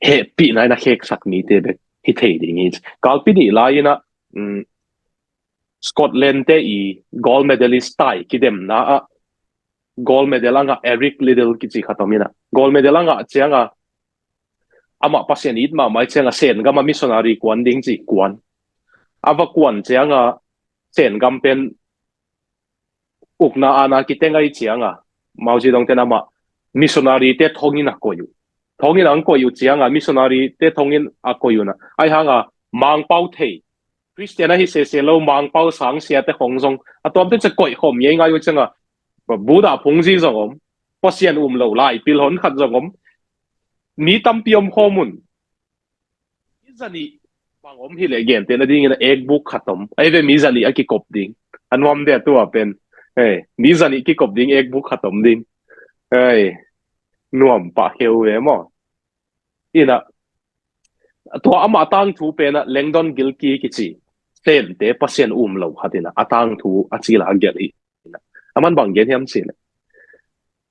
hehpihna in a kheksak mite bek hi thei ding hi. Kalpi nih lai-in a, um, Scotland te i gold medalist tai kidemna ah gold medal a ngah Eric Liddell kici khat om in a, gold medal a ngah cianga amah Pasian it mahmah i cianga Sen gam a missionary kuan ding ci kuan. A va kuan cianga Sen gam pen ukna ana kiteng ai cianga Mao Zedong ten amah missionary te thongin a koih uh. Thongin a ang koih uh cianga missionary te thongin a koih uh na. Ai hanga Mangpau thei Khristian ahi sese lo Mangpau sang siate khong zong a tuamte cia koih khawm ngei ngai uh cianga Buddha phungzi zong om, Pasian um lo lai pilhon khat zong om, mi tampi om khawm un. Mi zanih bang om hi leh gente na dingin a ekbuk khat om. Ai ve mi zanih a kikop ding. A nuam deh tua pen. Ei, mi zanih kikop ding ekbuk khat om ding. Ei, nuam pah kheu ve maw. Ina, tua amah tangthu pen a Langdon Gilkey kici Sente Pasian um lo khat ina a tangthu a cila a gelh hi. Aman bang gen hiam ci le,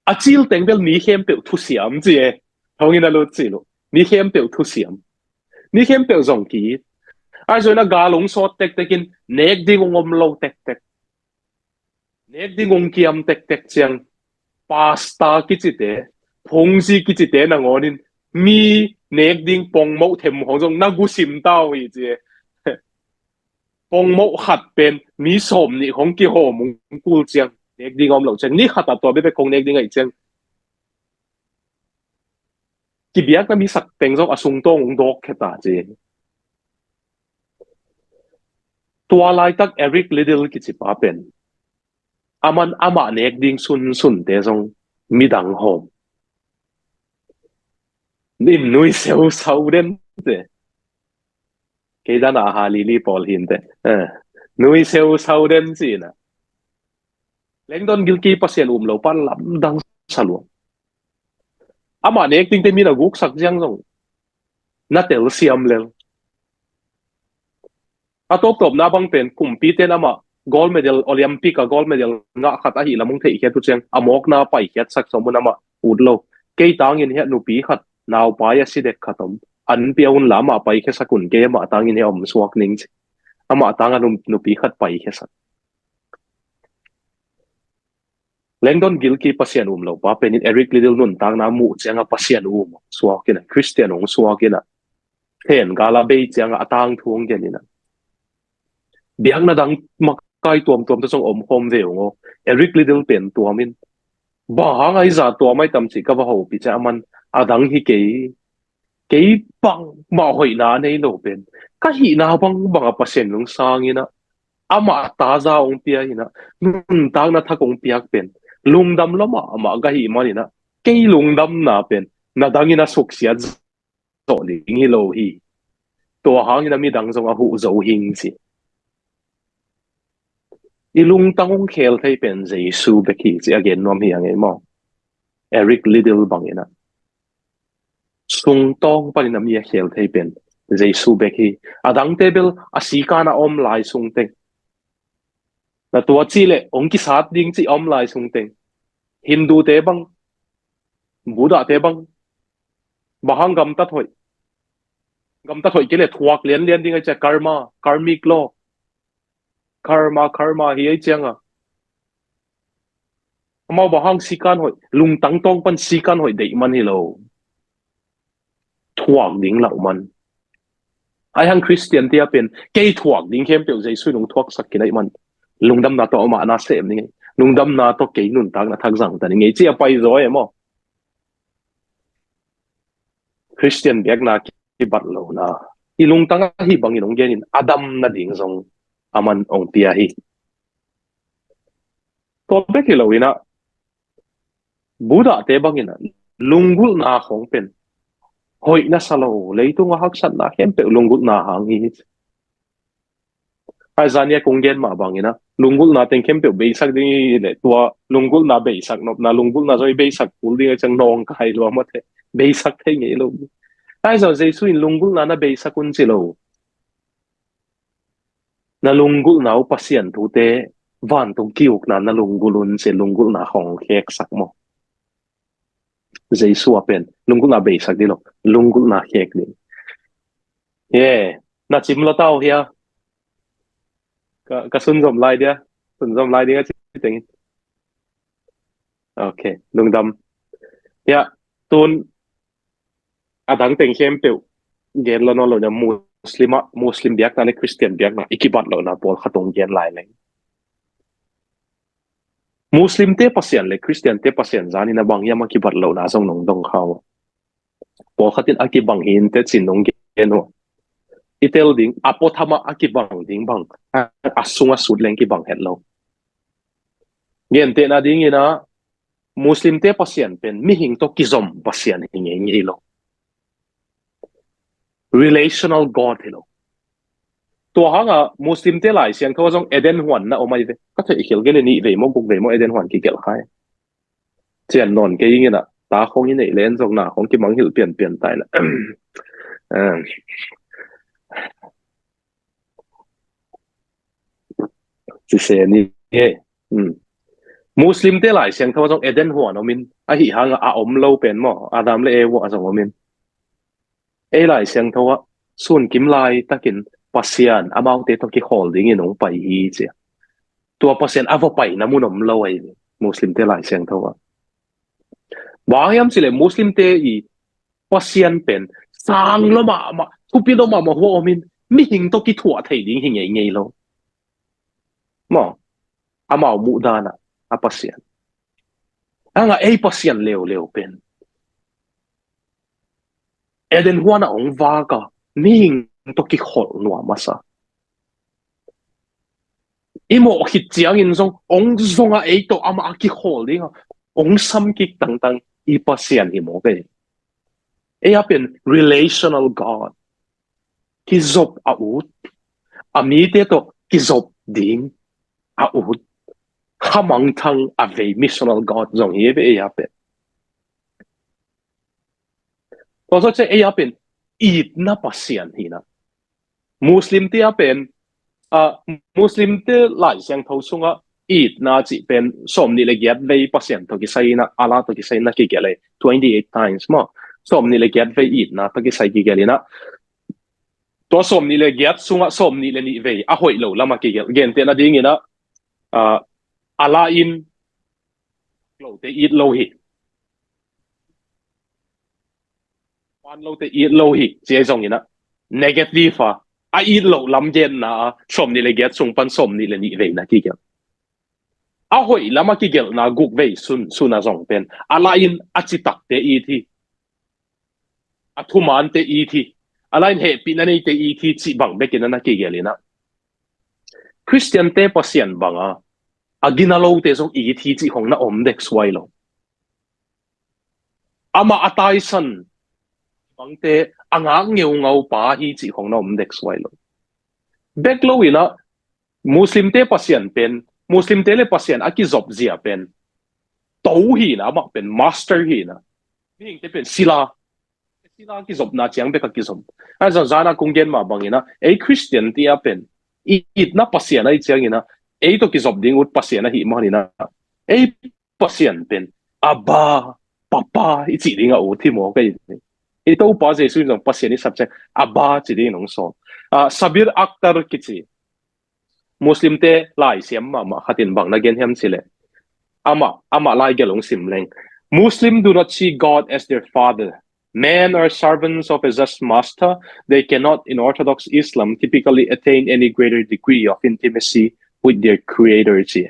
a cil teng bel mi khempeuh thusiam ci e. Thongin a lut ci lo. Mi khempeuh thusiam. Mi khempeuh zong ki it. Ai zoi na gal ung sawt tektekin nek ding ung om lo tektek. Nek ding ung kiam tektek ciang pasta kicite, phungzi kicite nangawnin mi nek ding pongmoh them hong zong na gusim tau hi ci e. Pongmoh khat pen mi sawm nih hong kihawm ung kul ciang nek ding om lo ciang ni khat a tua bebek hong nek ding ahi ciang kibiakna mi sak teng zong a sungtawng ung dawk kheta ci. Tua laitak Eric Liddell kici pa pen aman amah nek ding sunsunte zong midang hawm. Nin nui seu sau den te. Kei dan a ha lili pawl hin te. Eh, nui seu sau den cina. Langdon Gilkey Pasian um lo pan lamdang saluang. Amah nek dingte min a guksak ziang zong na tel siam lel. A tawptawpna bang pen kumpite namah gold medal, Olympic a gold medal ngah khat ahi lamung theihkhiat uh ciang a mawkna paikhiat sak sawm uh namah ut lo. Kei tangin hiah nupi khat naupai a si dek khat om. An pia un la amah paikhiasak un kei amah tangin hiah om suak ning ci. Amah tang a nu-, nupi khat paikhiasak. Langdon Gilkey Pasian um lo pa penin Eric Liddell nuntakna muh cianga Pasian um suak ina, Christian hong suak ina, Khen gala bei cianga a tangthu hong gen ina. Biakna dang makai tuamtuam ta song om khawm ve ung aw. Eric Liddell pen tuamin bang hang a i za tuam ai tam ci ka va hopi cia aman a dang hi kei. Kei bangmah hoihna a nei lo pen ka hihna bangbang a Pasian lung sang ina amah taza hong pia ina nuntakna thak hong piak pen lungdam lo mahmah ka hih man ina kei lungdamna pen na dangin a suksiat zawh ding hi lo hi. Tua hangin a midang zong a huh zo hing ci. I lungtang hong khel thei pen Jesu bek hi ci a gen nuam hi a ngei maw? Eric Liddell bangin a sungtawng panin a mi a khel thei pen Jesu bek hi. A dangte bel a sikan a om lai sung teng, na tua ci le hong kisat ding ci a om lai sung teng, Hindu te bang, Buddha te bang, bang hang gamtat hoih, gamtat hoih kei le thuak lianlian ding a cia karma, karmic law, karma, karma hi a i cianga Amau bang hang sikan hoih, lungtang tawng pan sikan hoih deih man hi lo. Thuak ding lauh man. Ai hang Khristian te a pen, kei thuak ding khempeuh Jesu in hong thuaksak kinaih man. Lungdamna tawh amah na sem ni ngei. Lungdamna tawh kei nuntakna thak zang ta ni ngei. Ci a pai zaw e maw. Khristian biakna kibat lohna. I lungtang ahi bangin hong genin a dam nading zong aman hong pia hi. Tua bek hi lo inah, Buddha te bangin ah lunggulhna khong pen hoih na sa lo, leitung a haksatna khempeuh lunggulhna hang hi. Ai zania kong gen mah bangin ah lunggulhna teng khempeuh beisak ding hi le, tua lunggulhna beisak nopna, lunggulhna zoi beisak kul ding a ciang nawngkai lua mawte, beisak thei ngei lo. Ai zan Jesu in lunggulhna na beisak un ci lo. Na lunggulhna uh Pasian thute vantung ki-ukna na lunggulh un ci, lunggulhna khong kheksak maw. Jesu a pen lunggulhna beisak ding lo, lunggulhna khek ding. Ye, na cim lo tau hia? Ka, ka sunzom lai dia, sunzom lai ding a ci tengin. Ok, lungdam. Ya, tun a dang teng khempeuh gen lo nawn lo nia, Muslim ah, Muslim biakna le Khristian biakna i kibat lohna pawlkhat hong gen lai leng. Muslim te Pasian le Khristian te Pasian zanin a bang hiam a kibat lohna zong nong dong kha uh. Pawlkhat in a kibang hi in te cin nong gen uh. I tel ding, a puatham ah a kibang ding bang, a, a sung a sut leng kibang het lo. Gentehna dingin ah, Muslim te Pasian pen mihing tawh kizom Pasian hi ngei ngei lo. Relational God hi lo. Tua hanga Muslim te Lai Siangtho zong Eden huan na om ai ve. Ka theih khel gen nih vei maw, guk vei maw Eden huan kigelh khai. Cian nawn kei ing inah, ta khong i neih len zong na khong kimang hilh pianpian tai na. Cise ni e. Muslim te Lai Siangtho zong Eden huan om in, ahi hanga a om lo pen maw, Adam le Eva a zong om in. Ei Lai Siangtho ah sun kim lai takin Pasian amaute tawh kikhawl dingin hong pai hi cia. Tua Pasian a va paina mun om lo ai, Muslim te Lai Siangtho ah. Bang hiam cile Muslim te i Pasian pen sang lo mahmah, thupi lo mahmah hua om in, mihing tawh kithuah thei ding hi ngei ngei lo. Maw, amau muh dan ah a Pasian. Hanga ei Pasian leuleu pen Eden huan ah hong vak a, mihing tawh kikholh nuam a sa. I mawh khit ciangin zong hong zong a, ei tawh amah a kikhawl ding a, hong sam kik tangtang i Pasian hi mawk ei. Ei a pen relational God. Kizop a ut. A mite tawh kizop ding a ut. Khamangthang a vei missional God zong hi ve ei a pen. Tua zawh ciang ei a pen itna Pasian hi na. Muslim te a pen, a, Muslim te Lai Siangtho sungah itna cih pen sawmnih le giat vei Pasian tawh kisai inah, Allah tawh kisai inah kigelh ei, twenty eight times maw. Sawmnih le giat vei itna tawh kisai kigelh inah. Tua sawmnih le giat sungah sawmnih le nih vei a hoih lo lamah kigelh. Gentehna ding inah, a, Allah in lote it lo hi. Pan lote it lo hi, ci ei zong inah. Negative a, a it loh lam genna a, sawmnih le giat sung pan sawmnih le nih veina kigelh. A hoih lamah kigelhna guk vei sun, suna zong pen. Allah in a citakte it hi. A thumante it hi. Allah in hehpihna neite it hi, cih bang bekin a na kigelh inah. Khristian te Pasian banga, a gina lote zong it hi cih khong na om dek suai lo. Amah a taisan bangte a ngak ngeungau pa hi cih khong na om dek suai lo. Bek lo inah Muslim te Pasian pen, Muslim te le Pasian a kizop zia pen to hi na, amah pen master hi na. Mihingte pen sila, sila kizopna ciang bek a kizop. A zan zan a kong gen mah bang inah, ei Khristian te a pen i itna Pasian ahi ciang inah, ei tawh kizop ding ut Pasian ahi mah inah, ei Pasian pen Abba, Papa i cih ding a ut hi mawk ei. I Topa Jesu in zong Pasian i sap ciang Abba ci dingin hong sawl. A, Sabir Akhtar kici Muslim te laisiam mahmah khat in bang na gen hiam cih leh, Amah, amah laigelh hong sim leng. Muslim do not see God as their father. Men are servants of a just master. They cannot, in Orthodox Islam, typically attain any greater degree of intimacy with their creator, ci.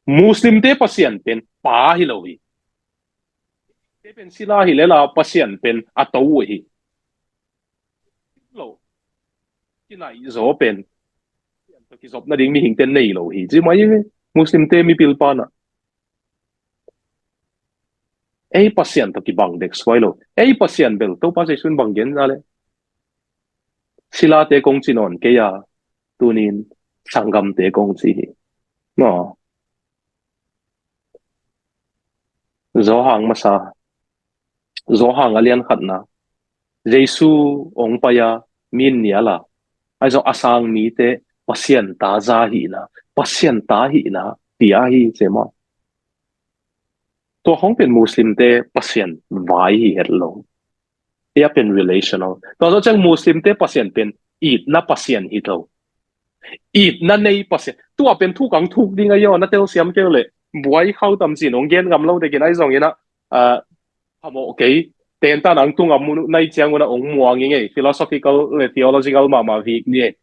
Muslimte Pasian pen pa hi lo hi. Te pen sila hi lela, Pasian pen a to uh hi. Lo. Kinai zaw pen Pasian tawh kizopna ding mihingte nei lo hi, ci mai hi. Muslimte mipil pana ei Pasian tawh kibang dek suai lo. Ei Pasian bel Topa Jesu in bang gen za le, silate kong ci nawn kei a, tunin sanggamte kong ci hi. No. Zawhang masa, Zawhang a lian khatna, Jesu hong pai a, min nial a, ahi zong a sang mite Pasian ta za hihna, Pasian ta hihna, tia hi, ci maw. Tua hong pen Muslimte Pasian vai hi het lo. Ia pen relational. Tua zawh ciang Muslimte Pasian pen itna Pasian hi lo. Itna nei Pasian. Tua pen thuk ang thuk ding a, ia na telsiam kei le, buai khau tam cin hong gen ngam lo dekin ahi zongin a, ah, phamawh kei. Tentan ang tung a mu nai ciangun a hong muang i ngei. Philosophical le theological mahmah vik ni ei.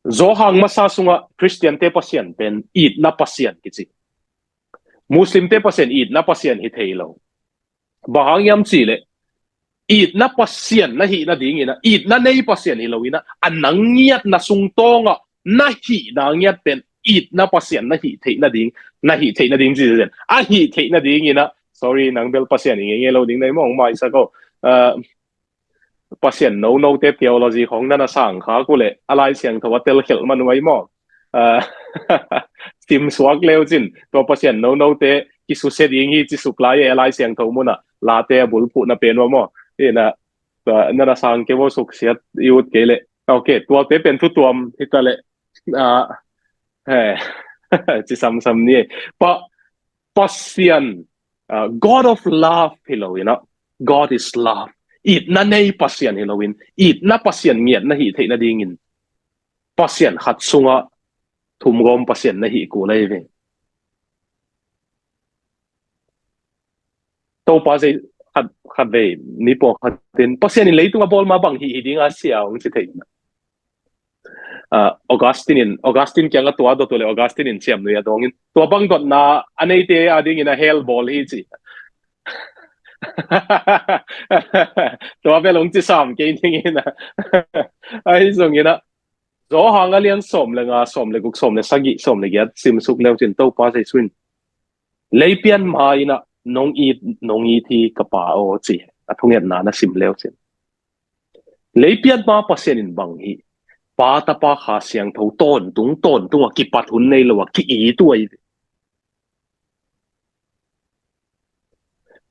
Zawhang masa sunga Khristiante Pasian pen itna Pasian kici. Muslimte Pasian itna Pasian hi thei lo. Bang hang hiam cih leh, itna Pasian na hih nadingin a, itna nei Pasian hi loin a, a nang ngiatna sungtawngah na hihna ngiat pen itna Pasian na hih theih nading, na hih theih nading ci zen. A hih theih nadingin a, sorry, nang bel Pasian i ngei ngei lo ding na hi mawng maisak aw. Ah, Pasian nonote theology khong na na sang khak uh leh, a Lai Siangtho a telkhelh man uh ahi maw. Ah, simsuak leu cin, tua Pasian nonote kisusia ding hi ci suk lai e, a Lai Siangtho munah, Late a bulphuhna pen uh a maw. Ina, tua na na sang kei uh, suksiat i ut kei leh. Ok, tuate pen thutuam hi ta leh. Ah, he, ci samsam ni e. Pa, Pasian, ah, God of love hi loin a, God is love. Itna nei Pasian hi loin, itna Pasian ngiat na hih theih nadingin Pasian khat sungah thumgawm Pasian na hih kul ahi ve. Topa zei khat, khat vei, ni pawng khatin, Pasian in leitung a bawl ma bang hih hi ding a sia hong ci thei. Ah, Augustine in, Augustine kiangah tua dot uh leh Augustine in ciamnui a dawngin, tua bang dotna a neite a dingin a hell bawl hi ci. Tua bel hong ci sam kei dingin a. Ahi zongin a, Zawhang a lian sawm le nga, sawm le guk, sawm le sagih, sawm le giat simsuk leu cin Topa Jesu in, leipian ma in a, nong it, nong it hi ka Pa aw, ci. A thungetna na sim leu cin, leipian ma Pasian in bang hi, Pa, Tapa, Kha Siangtho tawntung, tawntung a kipat hun nei lo a ki-it uh ahi.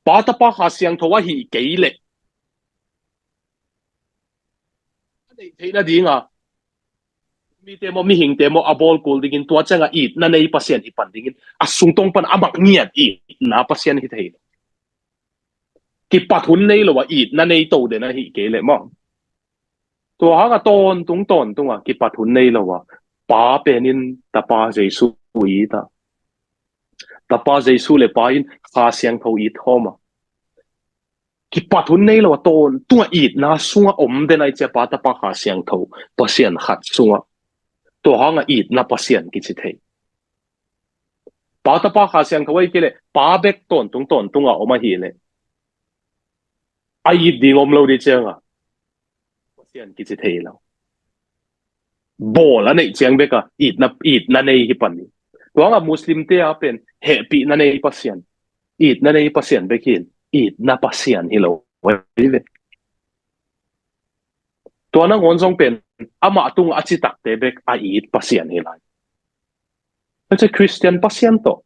Pa, Tapa, Kha Siangtho ahih kei leh, a neih theih nading a, mite maw, mihingte maw, a bawl kul dingin tua ciang a itna nei Pasian hi pan dingin, a sungtawng pan a mak ngiat itna Pasian hi thei lo. Kipat hun nei lo a itna nei to den ahih kei leh maw. Tua hang a tawntung, tawntung a kipat hun nei lo a, Pa pen in Tapa Jesu it a, Tapa Jesu le Pa in Kha Siangtho it khawm a, kipat hun nei lo a tawntung a itna sungah om den ahi cia, Pa, Tapa, Kha Siangtho, Pasian khat sungah. Tua hang a itna Pasian kici thei. Pa, Tapa, Kha Siangtho ahi kei leh, Pa bek tawntung, tawntung a om ahih leh, a it ding om lo ding ciang a, Pasian kici thei lo. Bawl a neih ciang bek a itna, itna nei hi pan hi. Tua hang a Muslimte a pen hehpihna nei Pasian, itna nei Pasian bek hi in, itna Pasian hi lo ahi ve. Tua nangawn zong pen amah tung a citakte bek a it Pasian hi lai. Tua cia Khristian Pasian tawh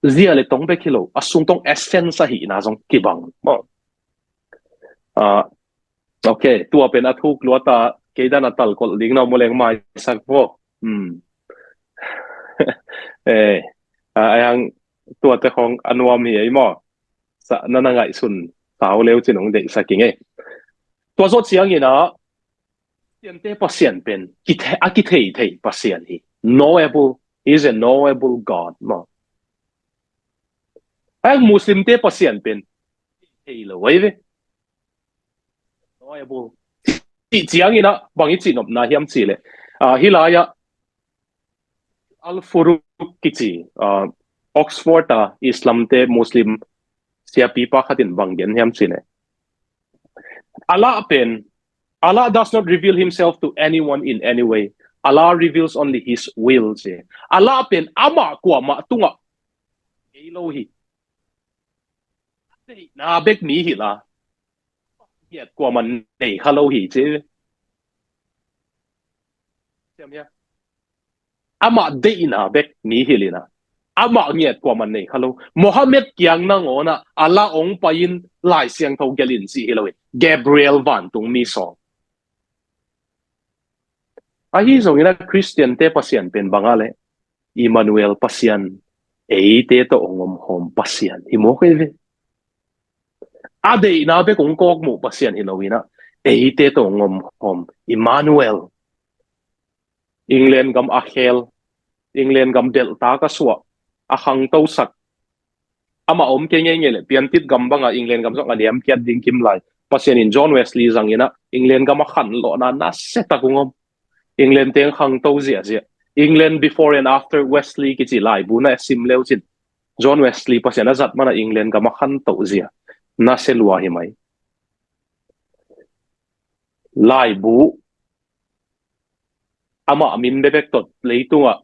zia le tong bek hi lo, a sungtawng essence ahihna zong kibang maw. Ah, ok, tua pen a thuk luat a, kei dan a talkolh ding na om uh leng maisak vo. Hmm. Eh, ah, a hang tuate khong a nuam hi ei maw. Sa, na na ngaihsun sau leu cin hong deihsak ing ei. Tua zawh ciangin a, Khristiante Pasian pen kithe-, a kithei thei Pasian hi. Knowable, He is a knowable God, maw. Ai, Muslim te Pasian pen thei lo ai ve. Knowable. Cih ciangin ah bang i cih nopna hiam cih leh, ah, hih lai-ah Al-Faruq kici, ah, Oxford a Islam te Muslim siapipa khat in bang gen hiam cih leh, Allah pen, Allah does not reveal himself to anyone in any way. Allah reveals only his will, ci. Allah pen amah kuamah tungah ngei lo hi. Deihna bek mi hi la, ngiat kuamah nei kha lo hi, ci. Siam hia? Amah deihna bek mi hi lina, amah ngiat kuamah nei kha lo. Mohammed kiang nangawn ah Allah hong pai-in Lai Siangtho gelh in, ci hi lo in, Gabriel vantung mi sawng. Ahi zongin ah Khristian te Pasian pen bang a leh, Immanuel Pasian, eite tawh hong omkhawm Pasian hi mawk ei ve. A deihna bek hong kawkmuh Pasian hi lo in ah, eite tawh hong omkhawm Immanuel. England gam a khel, England gam delhtak a suah, a khangtosak, amah om kei ngeingei leh, piantit gam bangah England gam zong a niamkiat ding kim lai. Pasian in John Wesley zangin ah England gam a khanlawhna nasia tak hong om. England teng khangto ziahziah. England before and after Wesley kici laibu na sim leu cin, John Wesley Pasian a zat man ah England gam a khanto zia nasia lua hi mai. Laibu amah min bebek tawh leitungah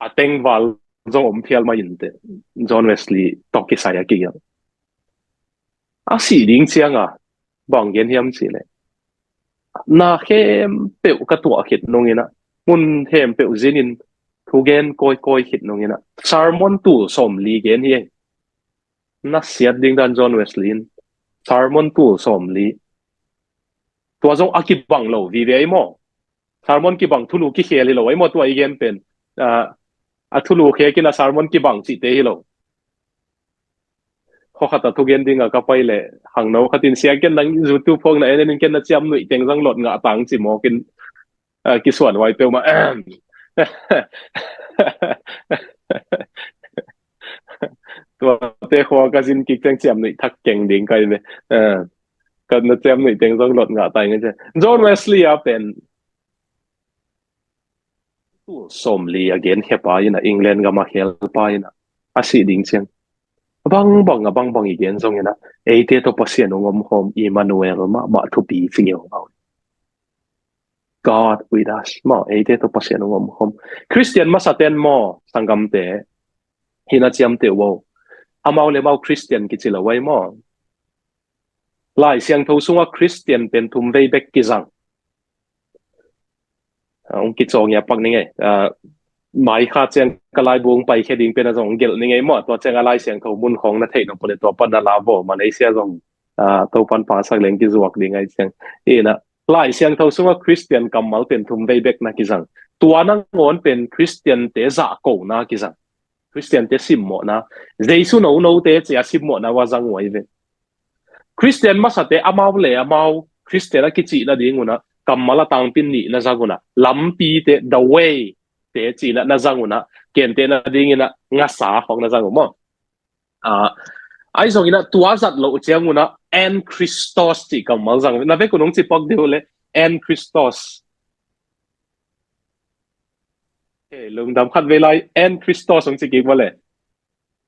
a tengval zong om phial mai inteh, John Wesley tawh kisai a kigelh. A sih ding ciangah bang gen hiam cih leh, na khempeuh ka tuah khit nungin ah, mun khempeuh zinin thugen kawikawi khit nungin ah, sermon tul sawmli gen hi ei. Nasiat ding dan John Wesley in sermon tul sawmli. Tua zong a kibang lo vive ei maw. Sermon kibang, thulu kikhel hi lo ei maw, tua i gen pen. Ah, a thulu khek in a sermon kibang cihte hi lo. Khaw khat a thugen dingah ka pai leh, khangno khat in, "Sia, ken nang YouTube khawng na en en in, ken na ciamnuih teng zong lot ngah tang," ci mawk in, ah, kisuan huai peuhmah. Tuate khua ka zin kik teng ciamnuih thak keng ding kai ve. Ah, ka na ciamnuih teng zong lot ngah tai ngai. John Wesley a pen tul sawmli a gen khepa in ah, England gam a khelpa in ah, a sih ding ciang, a bangbang, a bangbang i gen zongin ah, eite tawh Pasian hong omkhawm Immanuel mahmah thupi ci ngiau ngau. God with us. Maw, eite tawh Pasian hong omkhawm. Khristian masaten maw, sanggamte, hih na ciamteh uh aw. Amau le amau Khristian kici lo ai maw. Lai Siangtho sungah Khristian pen thum vei bek kizang. Ah, hong kicaw ngiat pak ning ei. Ah, mai kha ciang ka laibu hong paikhia ding pen a zong hong gelh ning ei maw. Tua ciang a Lai Siangtho mun khawng na theih nop uh leh tua pan na la vaw, Malaysia zong, ah, Topan phasak leng kizuak ding ai ciang. Ina, Lai Siangtho sungah Khristian kammal pen thum vei bek na kizang. Tua nangawn pen Khristiante zahkona kizang. Khristiante simmawhna, Jesu nonote cia simmawhna uh a zang uh ai ve. Khristian masate amau le amau Khristian a kicih nading un ah kammal a tangpi nih na zang un ah, lampite, the way te cih na zang un ah, kente nadingin ah ngasa khawng na zang uh maw. Ah, ai zongin ah tua zat loh ciang un ah, en Christos cih kammal zang. Na vek un hong ci pak deuh le, en Christos. Hey, lungdam, khat vei lai, en Christos hong ci kik maw le.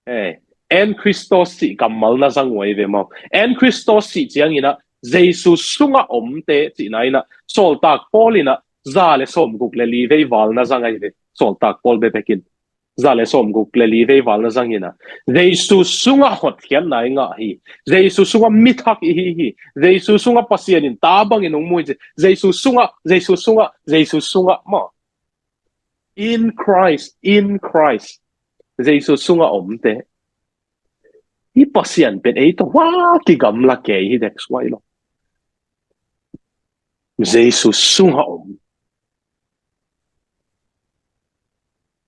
Hey, en Christos cih kammal na zang uh ai ve maw. En Christos cih ciangin ah, Jesu sungah omte cihna in ah, Sawltak Paul in ah, za le sawmguk le li vei val na zang ai ve. Sawltak Paul bebekin za le sawmguk le li vei val na zang in ah, Jesu sungah hotkhiatna i ngah hi. Jesu sungah mithak i hi hi. Jesu sungah Pasian in ta bangin hong mu hi ci. Jesu sungah, Jesu sungah, Jesu sungah maw. In Christ, in Christ. Jesu sungah omte. Hih Pasian pen ei tawh hua kigamla kei hi dek suai lo. Jesu sungah om.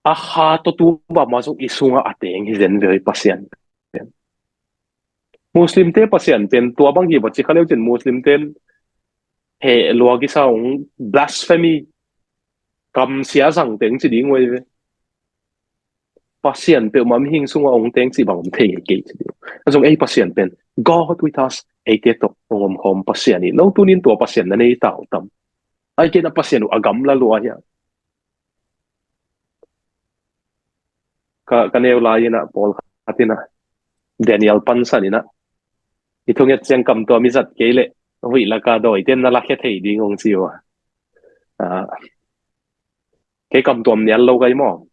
A kha tawh tu bangmah zong i sungah a teng hi zen ve, i Pasian pen. Muslimte Pasian pen tua bang hi va ci kha leu cin Muslimte in heh lua kisa hong blasphemy, kamsia zang teng ci ding uh ai ve. Pasian peuhmah mihing sungah ong teng cih bang om thei ngei kei ci ding. A zong ei Pasian pen God with us, eite tawh ong om khawm Pasian hi. No tunin tua Pasian na nei ta uh tam? Ai kei na Pasian uh a gamla lua hi a. Ka, ka neu lai inah pawlkhat inah Daniel pansan inah i thunget ciang kamtuam i zat kei leh huih laka dawiten na lakhia thei ding ong ci uh a. Ah, kei kamtuam nial lo kai maw?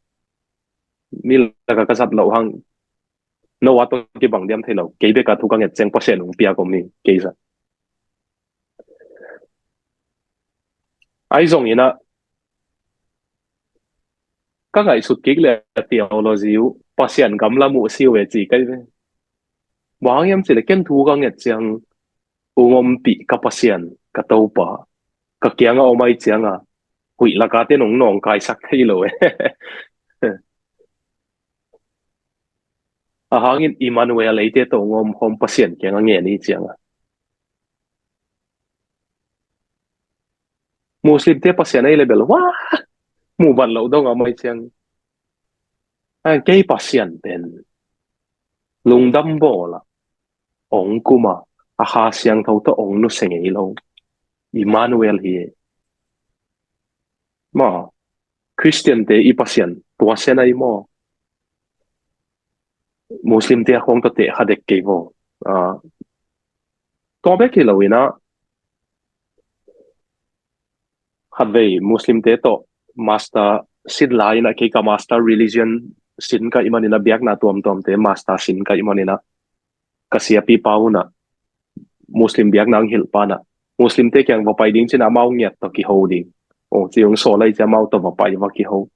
Mi laka ka zat loh hang no a tawh kibang diam thei lo. Kei beka thu ka nget ciang Pasian ung piak om hi kei zat. Ai zong inah ka ngaihsut kik le theology uh Pasian gamla muh si uh e ci kai ve. Bang hang hiam ci le ken thu ka nget ciang ung ompih ka Pasian, ka Topa ka kianga om ai cianga huih laka ten ong nawngkaisak thei lo e. A hangin Emmanuel eite tawh ong om khawm Pasian kianga ngen hi cianga. Muslimte Pasian ei le bel wah muh bat loh dong a mai ciang. A kei Pasian pen lungdam bawla ong kuma a Kha Siangtho tawh ong nuse ngei lo. Emmanuel hi. Maw, Christian te i Pasian tua sia nai maw? Muslim te a khawng tawh teh kha dek kei vaw. Ah, tua bek hi lo inah khatvei Muslim te tawh master sin lai inah kei ka master religion sin ka iman inah biakna tuamtuam te master sin ka iman inah ka siapi pa unah Muslim biakna ang hilh pa nah Muslim te kiang va pai ding cin amau ngiat tawh kiho ding. Oh, ci ung saw lai ci amau tawh va pai va kiho.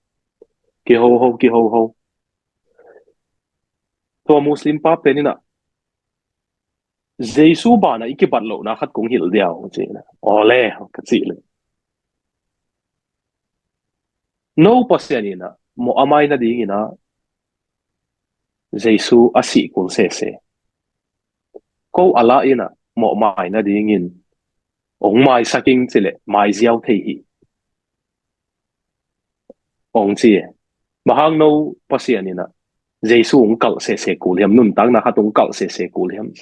Kiho ho, kiho ho. Tua Muslim pa pen inah Jesu banah i kibat lohna khat kong hilh dia ung ci inah. Awle, ka cih le. No Pasian inah mawh a mai nading inah Jesu a sih kul sese. Ko a la inah mawh mai nadingin ong maisak ing ci le mai ziau thei hi. Ong ci e. Bang hang no Pasian inah Jesu ong kalh sese kul hiam, nuntakna khat ong kalh sese kul hiam.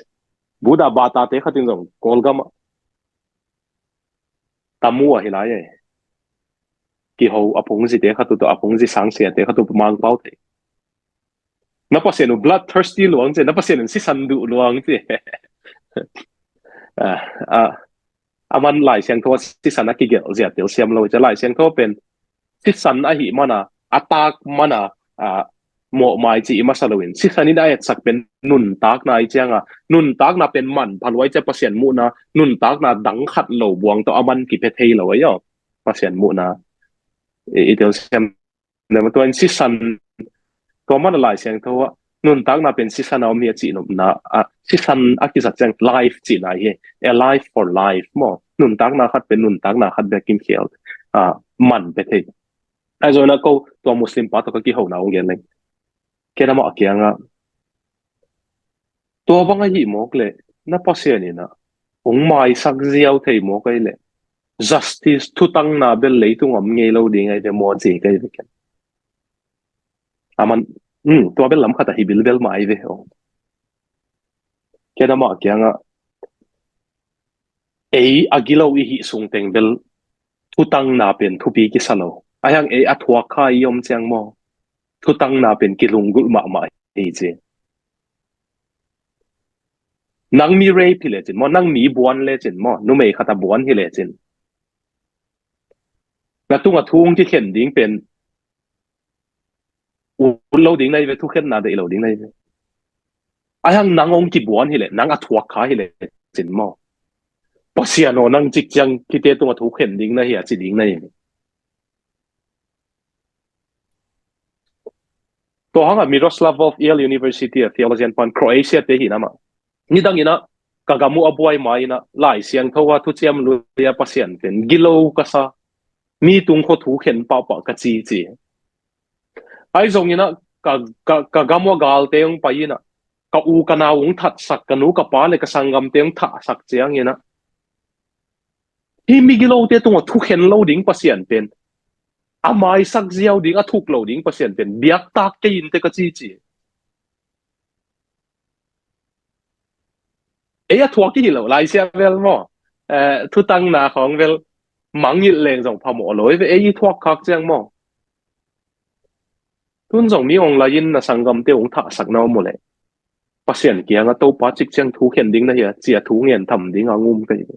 Buddha bata te khat in zong Kawlgam ah tamu ahi lai e. Kiho a phungzi te khat uh tawh a phungzi sangsia te khat uh Mangpau te. Na Pasian uh bloodthirsty luang ci, na Pasian uh sisan duh luang ci. Ah, ah, a man Lai Siangtho sisan a kigelh zia telsiam lo ci. Lai Siangtho pen sisan ahi mana a tak mana, ah, mawh mai ci i masa loin sisan in a etsak pen nuntakna i cianga nuntakna pen man phaluai ci a Pasian muhna nuntakna dang khat lo buang tawh a man kipia thei lo ahi aw. Pasian muhna i, i telsiam Nema tua in sisan tua mana Lai Siangtho ah nuntakna pen sisan a om hi a cihnopna ah sisan a kisat ciang life cihna hi. A life for life maw, nuntakna khat pen nuntakna khat bek in khial ah man pe thei. Ai zona ko tua Muslim pa tawh ka kihona ong gen leng kei nama a kianga tua bang ahi mawk le na Pasian inah ong maisak ziau thei mawk ahi le justice thutangna bel leitung om ngei lo ding ahi ve maw ci kai ve ken. Aman, um, tua bel lam khat ahi bilbel mah ahi ve. Oh. Kei nama a kianga ei a gilo i hih sung teng bel thutangna pen thupi kisa lo. Ahiang ei a thuak kha i om ciang maw thutangna pen kilunggulh mahmah hi ci. Nang mi rape hi lecin maw, nang mi buan lecin maw, numei khat a buan hi lecin na tunga thu ong kikhen ding pen ut lo ding nai ve, thukhenna deih lo ding nai ve. Ahiang nang ong kibuan hi le, nang a thuak kha hi lecin maw Pasian aw nang cik ciang kite tunga thukhen ding na hi a ci ding nai ve. Tua hanga Miroslav Volf Yale University a theologian pan Croatia te hi nama. Nidang ina ka gam uh a buai ma ina Lai Siangtho a thuciam lui a Pasian pen gilo ka sa. Mi tung kho thukhen pahpah ka ci ci. Ai zong ina ka, ka, ka gam uh a galte ong pai ina ka u ka nau ong thatsak, ka nu ka pa le ka sanggamte ong thatsak ciang ina hi migilote tungah thukhen lo ding Pasian pen A maisak ziau ding, a thuk lo ding Pasian pen biaktak kei in teh ka ci ci. Ei a thuak i hi lo lai sia vel maw? Eh, thutangna khawng vel mangngilh leng zong phamawh lo i ve, ei i thuak khak ciang maw? Tun zong mi ong lai in na sanggamte ong thahsak na om uh leh, Pasian kiangah Topa cik ciang thu khen ding na hi a, ci a thu ngen tham ding a ngum ka hi ve.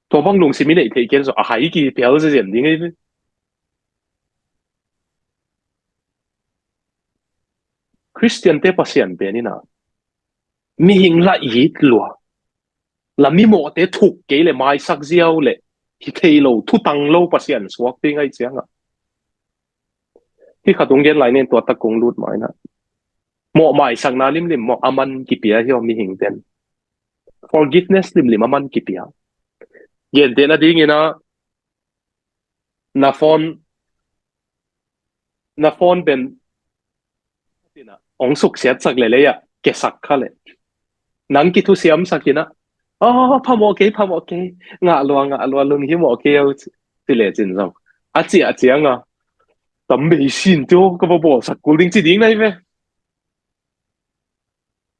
Tua bang lungsim i neih theih ken zong a hai ki pial zezen ding hi ve. Khristiante Pasian pen in a, mihing la it lua, la mimawhte thuk kei le maisak ziau le hi thei lo, thutang lo Pasian suak ding ahih ciangah, hi khat ong gen lai nen, tua tak kong lut mai na. Mawh maisakna limlim mawh a man kipia hi aw mihing ten. Forgiveness limlim a man kipia. Gentehna dingin a, na phone, na phone pen ong suksiatsak le lei ah kesak kha le, nang kithusiamsak in a, "Oh, phamawh kei, phamawh kei, ngah lua, ngah lua, lunghimawh kei o," ci le cin zong a ci a ciang a, "Tam bei sin tio, ka va bawlsak kul ding," ci ding na hi ve.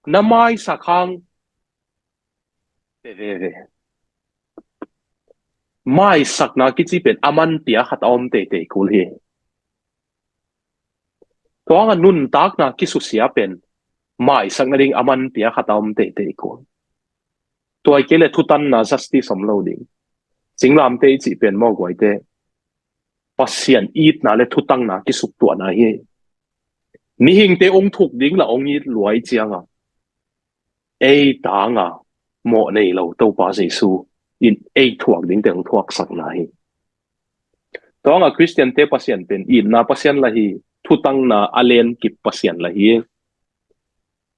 Na maisak hang, ve ve ve, maisakna kici pen a man pia khat a om teitei kul hi. Tua nga nuntakna kisusia pen maisak nading a man pia khat a om teitei kul. Tua i kei le thutanna, justice om lo ding. Singlamteh i cih pen maw guaite, Pasian itna le thutangna kisuktuahna hi. Mihingte ong thuk ding la ong it lua i ciang a, ei tang a mawh nei lo Topa Jesu in ei thuak dingte ong thuaksakna hi. Tua nga Khristiante Pasian pen itna Pasian la hi, thutangna a lenkip Pasian la hi.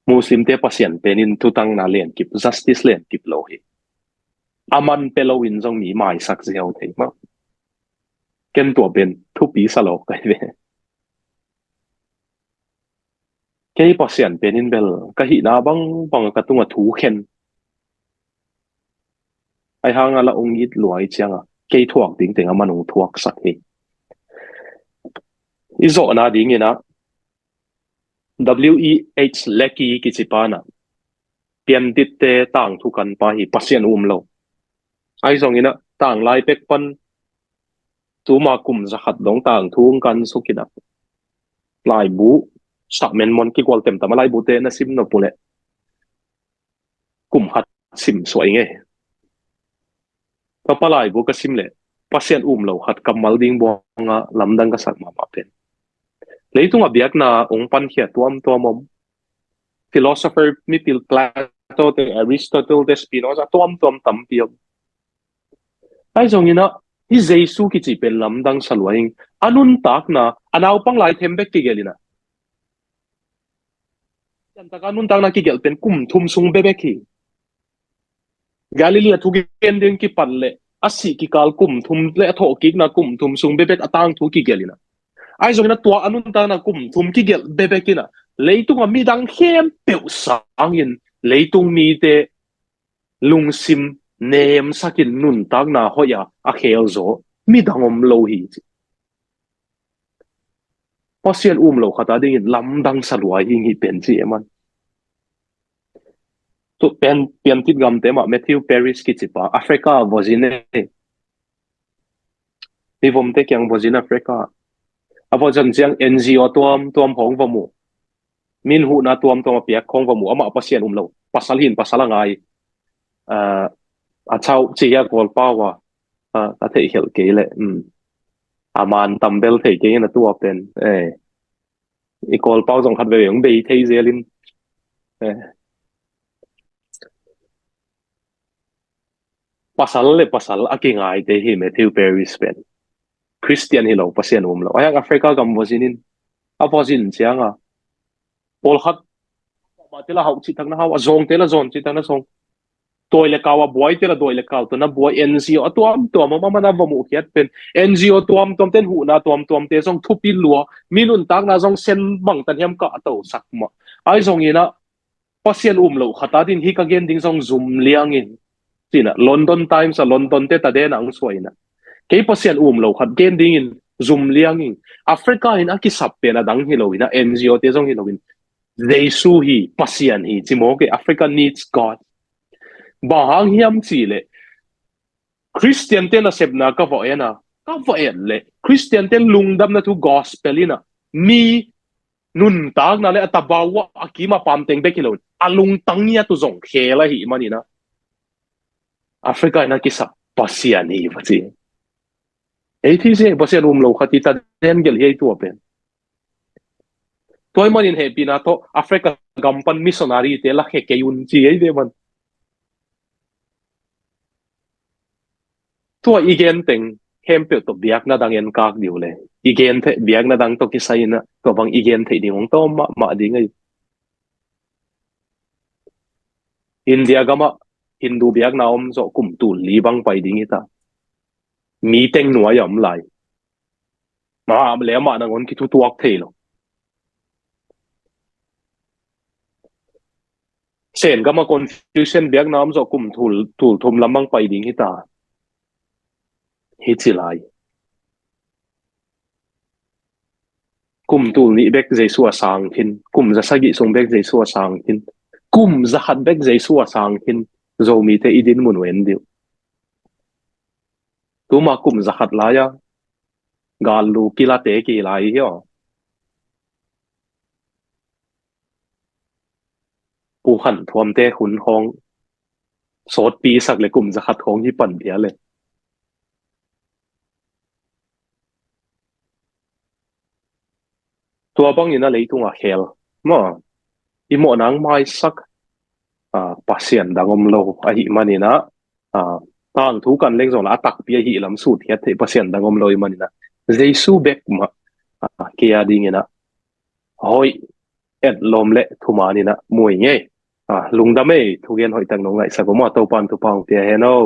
Muslimte Pasian pen in thutangna lenkip, justice lenkip lo hi. A man pia lo in zong mi maisak ziau thei mah. Ken tua pen thupi sa lo ka hi ve. Kei Pasian pen in bel ka hihna bangbang ka tunga thu khen. Ahih hang a la ong it lua i ciang a, kei thuak ding teng a man ong thuaksak hi. I zawhna dingin a, W E H Leckie kici pa in a, Piantitte tangthu kan pa hi, Pasian um lo. Ahi zongin a, tanglai pek pan tuma kum za khat dong tangthu kan suk in a, laibu, sa menmon kigual temtam a, laibute na sim nop uh leh kum khat sim suak ing ei. Ka pa laibu ka sim leh, Pasian um lo khat kammal ding buang a lamdang ka sak mahmah pen. Leitung a biakna ong pankhiat tuamtuam om. Philosopher mipil Plato te, Aristotle te, Spinoza tuamtuam tampi om. Ahi zongin a, hi Jesu kici pen lamdang sa lua ing, a nuntakna, a naupang lai them bek kigelh in a, Pasian taka nuntakna kigelh pen kum thum sung bebek hi. Galilee a thugen ding kipat le a sih kikal kum thum le a thawhkikna kum thum sung bebek a tangthu kigelh in a. Ahi zongin a tua a nuntakna kum thum kigelh bebek in a, leitung a midang khempeuh sangin leitung mite lungsim nemsak in nuntakna hoih a a khel zaw midang om lo hi ci. Pasian um lo khat a dingin lamdang sa lua hi ngi pen ci e man. Tu pen Piantit gamte mah Matthew Parris kici pa Africa a vozin e. Hi vomte kiang vozin Africa. A vozin ciang N G O tuamtuam hong vom uh. Min huhna tuamtuam a piak hong vom uh. Amah Pasian um lo. Pasal hin pasal a ngai. Ah, a chau ci hi a Kawlpau a. Ah, a theih khelh kei leh. Hmm. A man tam bel thei kei in a tua pen. Eh. I Kawlpau zong khat veve hong bei thei zel in. Eh. Pasal le pasal a kingaite hi Matthew Parris pen. Khristian hi lo, Pasian um lo. Ahi hang Africa gam vozin in. A vozin ciang a, pawlkhat mah te la hauh cih tak na hauh, a zawngte la zawn cih tak na zawng. Dawi le kau a buaite la dawi le kau tawh na buai, N G O a tuamtuam a, amah na vom uh khiat pen. N G O tuamtuam ten huhna tuamtuamte zong thupi lua. Mi nuntakna zong sen bangtan hiam kah a tosak mah. Ahi zongin a, Pasian um lo khat a din hi ka gen ding zong zum liang in. Cina London Times a London te ta den ang suah ina. Kei Pasian um lo khat gen dingin zum liang in. Africa in a kisap pen a dang hi lo ina, N G O te zong hi lo in. Jesu hi, Pasian hi, ci mawk e, Africa needs God. Bang hang hiam ci le, Christian te nasepna ka va en a, ka va et le, Christian te lungdamna thu gospel ina, mi nuntakna le a tabau a kim a pamteng bek hi lo, a lungtang ia tu zong khel ahi manina, Africa ina kisap Pasian hi va ci. Ei thi se Pasian um lo khat hi ta den gel hi ei tua pen. Tua hi manin hehpihna tawh Africa gam pan missionary te la khe kei un ci ei ve man. Tua i gen teng khempeuh tawh biakna dang en kak diu le. I gen theih biakna dang tawh kisai ina, tua bang i gen theih ding hong tawm mahmah ding ei. India gama Hindu biakna om zawh kum tul li bang pai ding hi ta. Mi teng nuai a om lai. Ma le amah nangon kithutuak thei lo. Sen gama Confucian biakna om zawh kum tul, tul thum lam bang pai ding hi ta. Hi ci lai. Kum tul nih bek Jesu a sang khin, kum za sagih sung bek Jesu a sang khin, kum za khat bek Jesu a sang khin, Zomite i din mun wen diu. Tuma kum za khat lai a, gal lu kila te ki lai hi aw. Pu khan thuam te hun khong sawtpi sak le kum za khat khong hi pan phia le. Tua bangin a leitung a khel maw, i mawh nang maisak, a, Pasian dang om lo ahi manina, a, tangthu kan leng zong la a takpi ahi lam sut hiat theih Pasian dang om lo i manina, Jesu bek mah, a, kia dingina hoih et lawm le thumanina mui ngei. A, lungdam ei, thugen hoih tak nong ngaihsak om a, Topan thupha hong pia hen aw.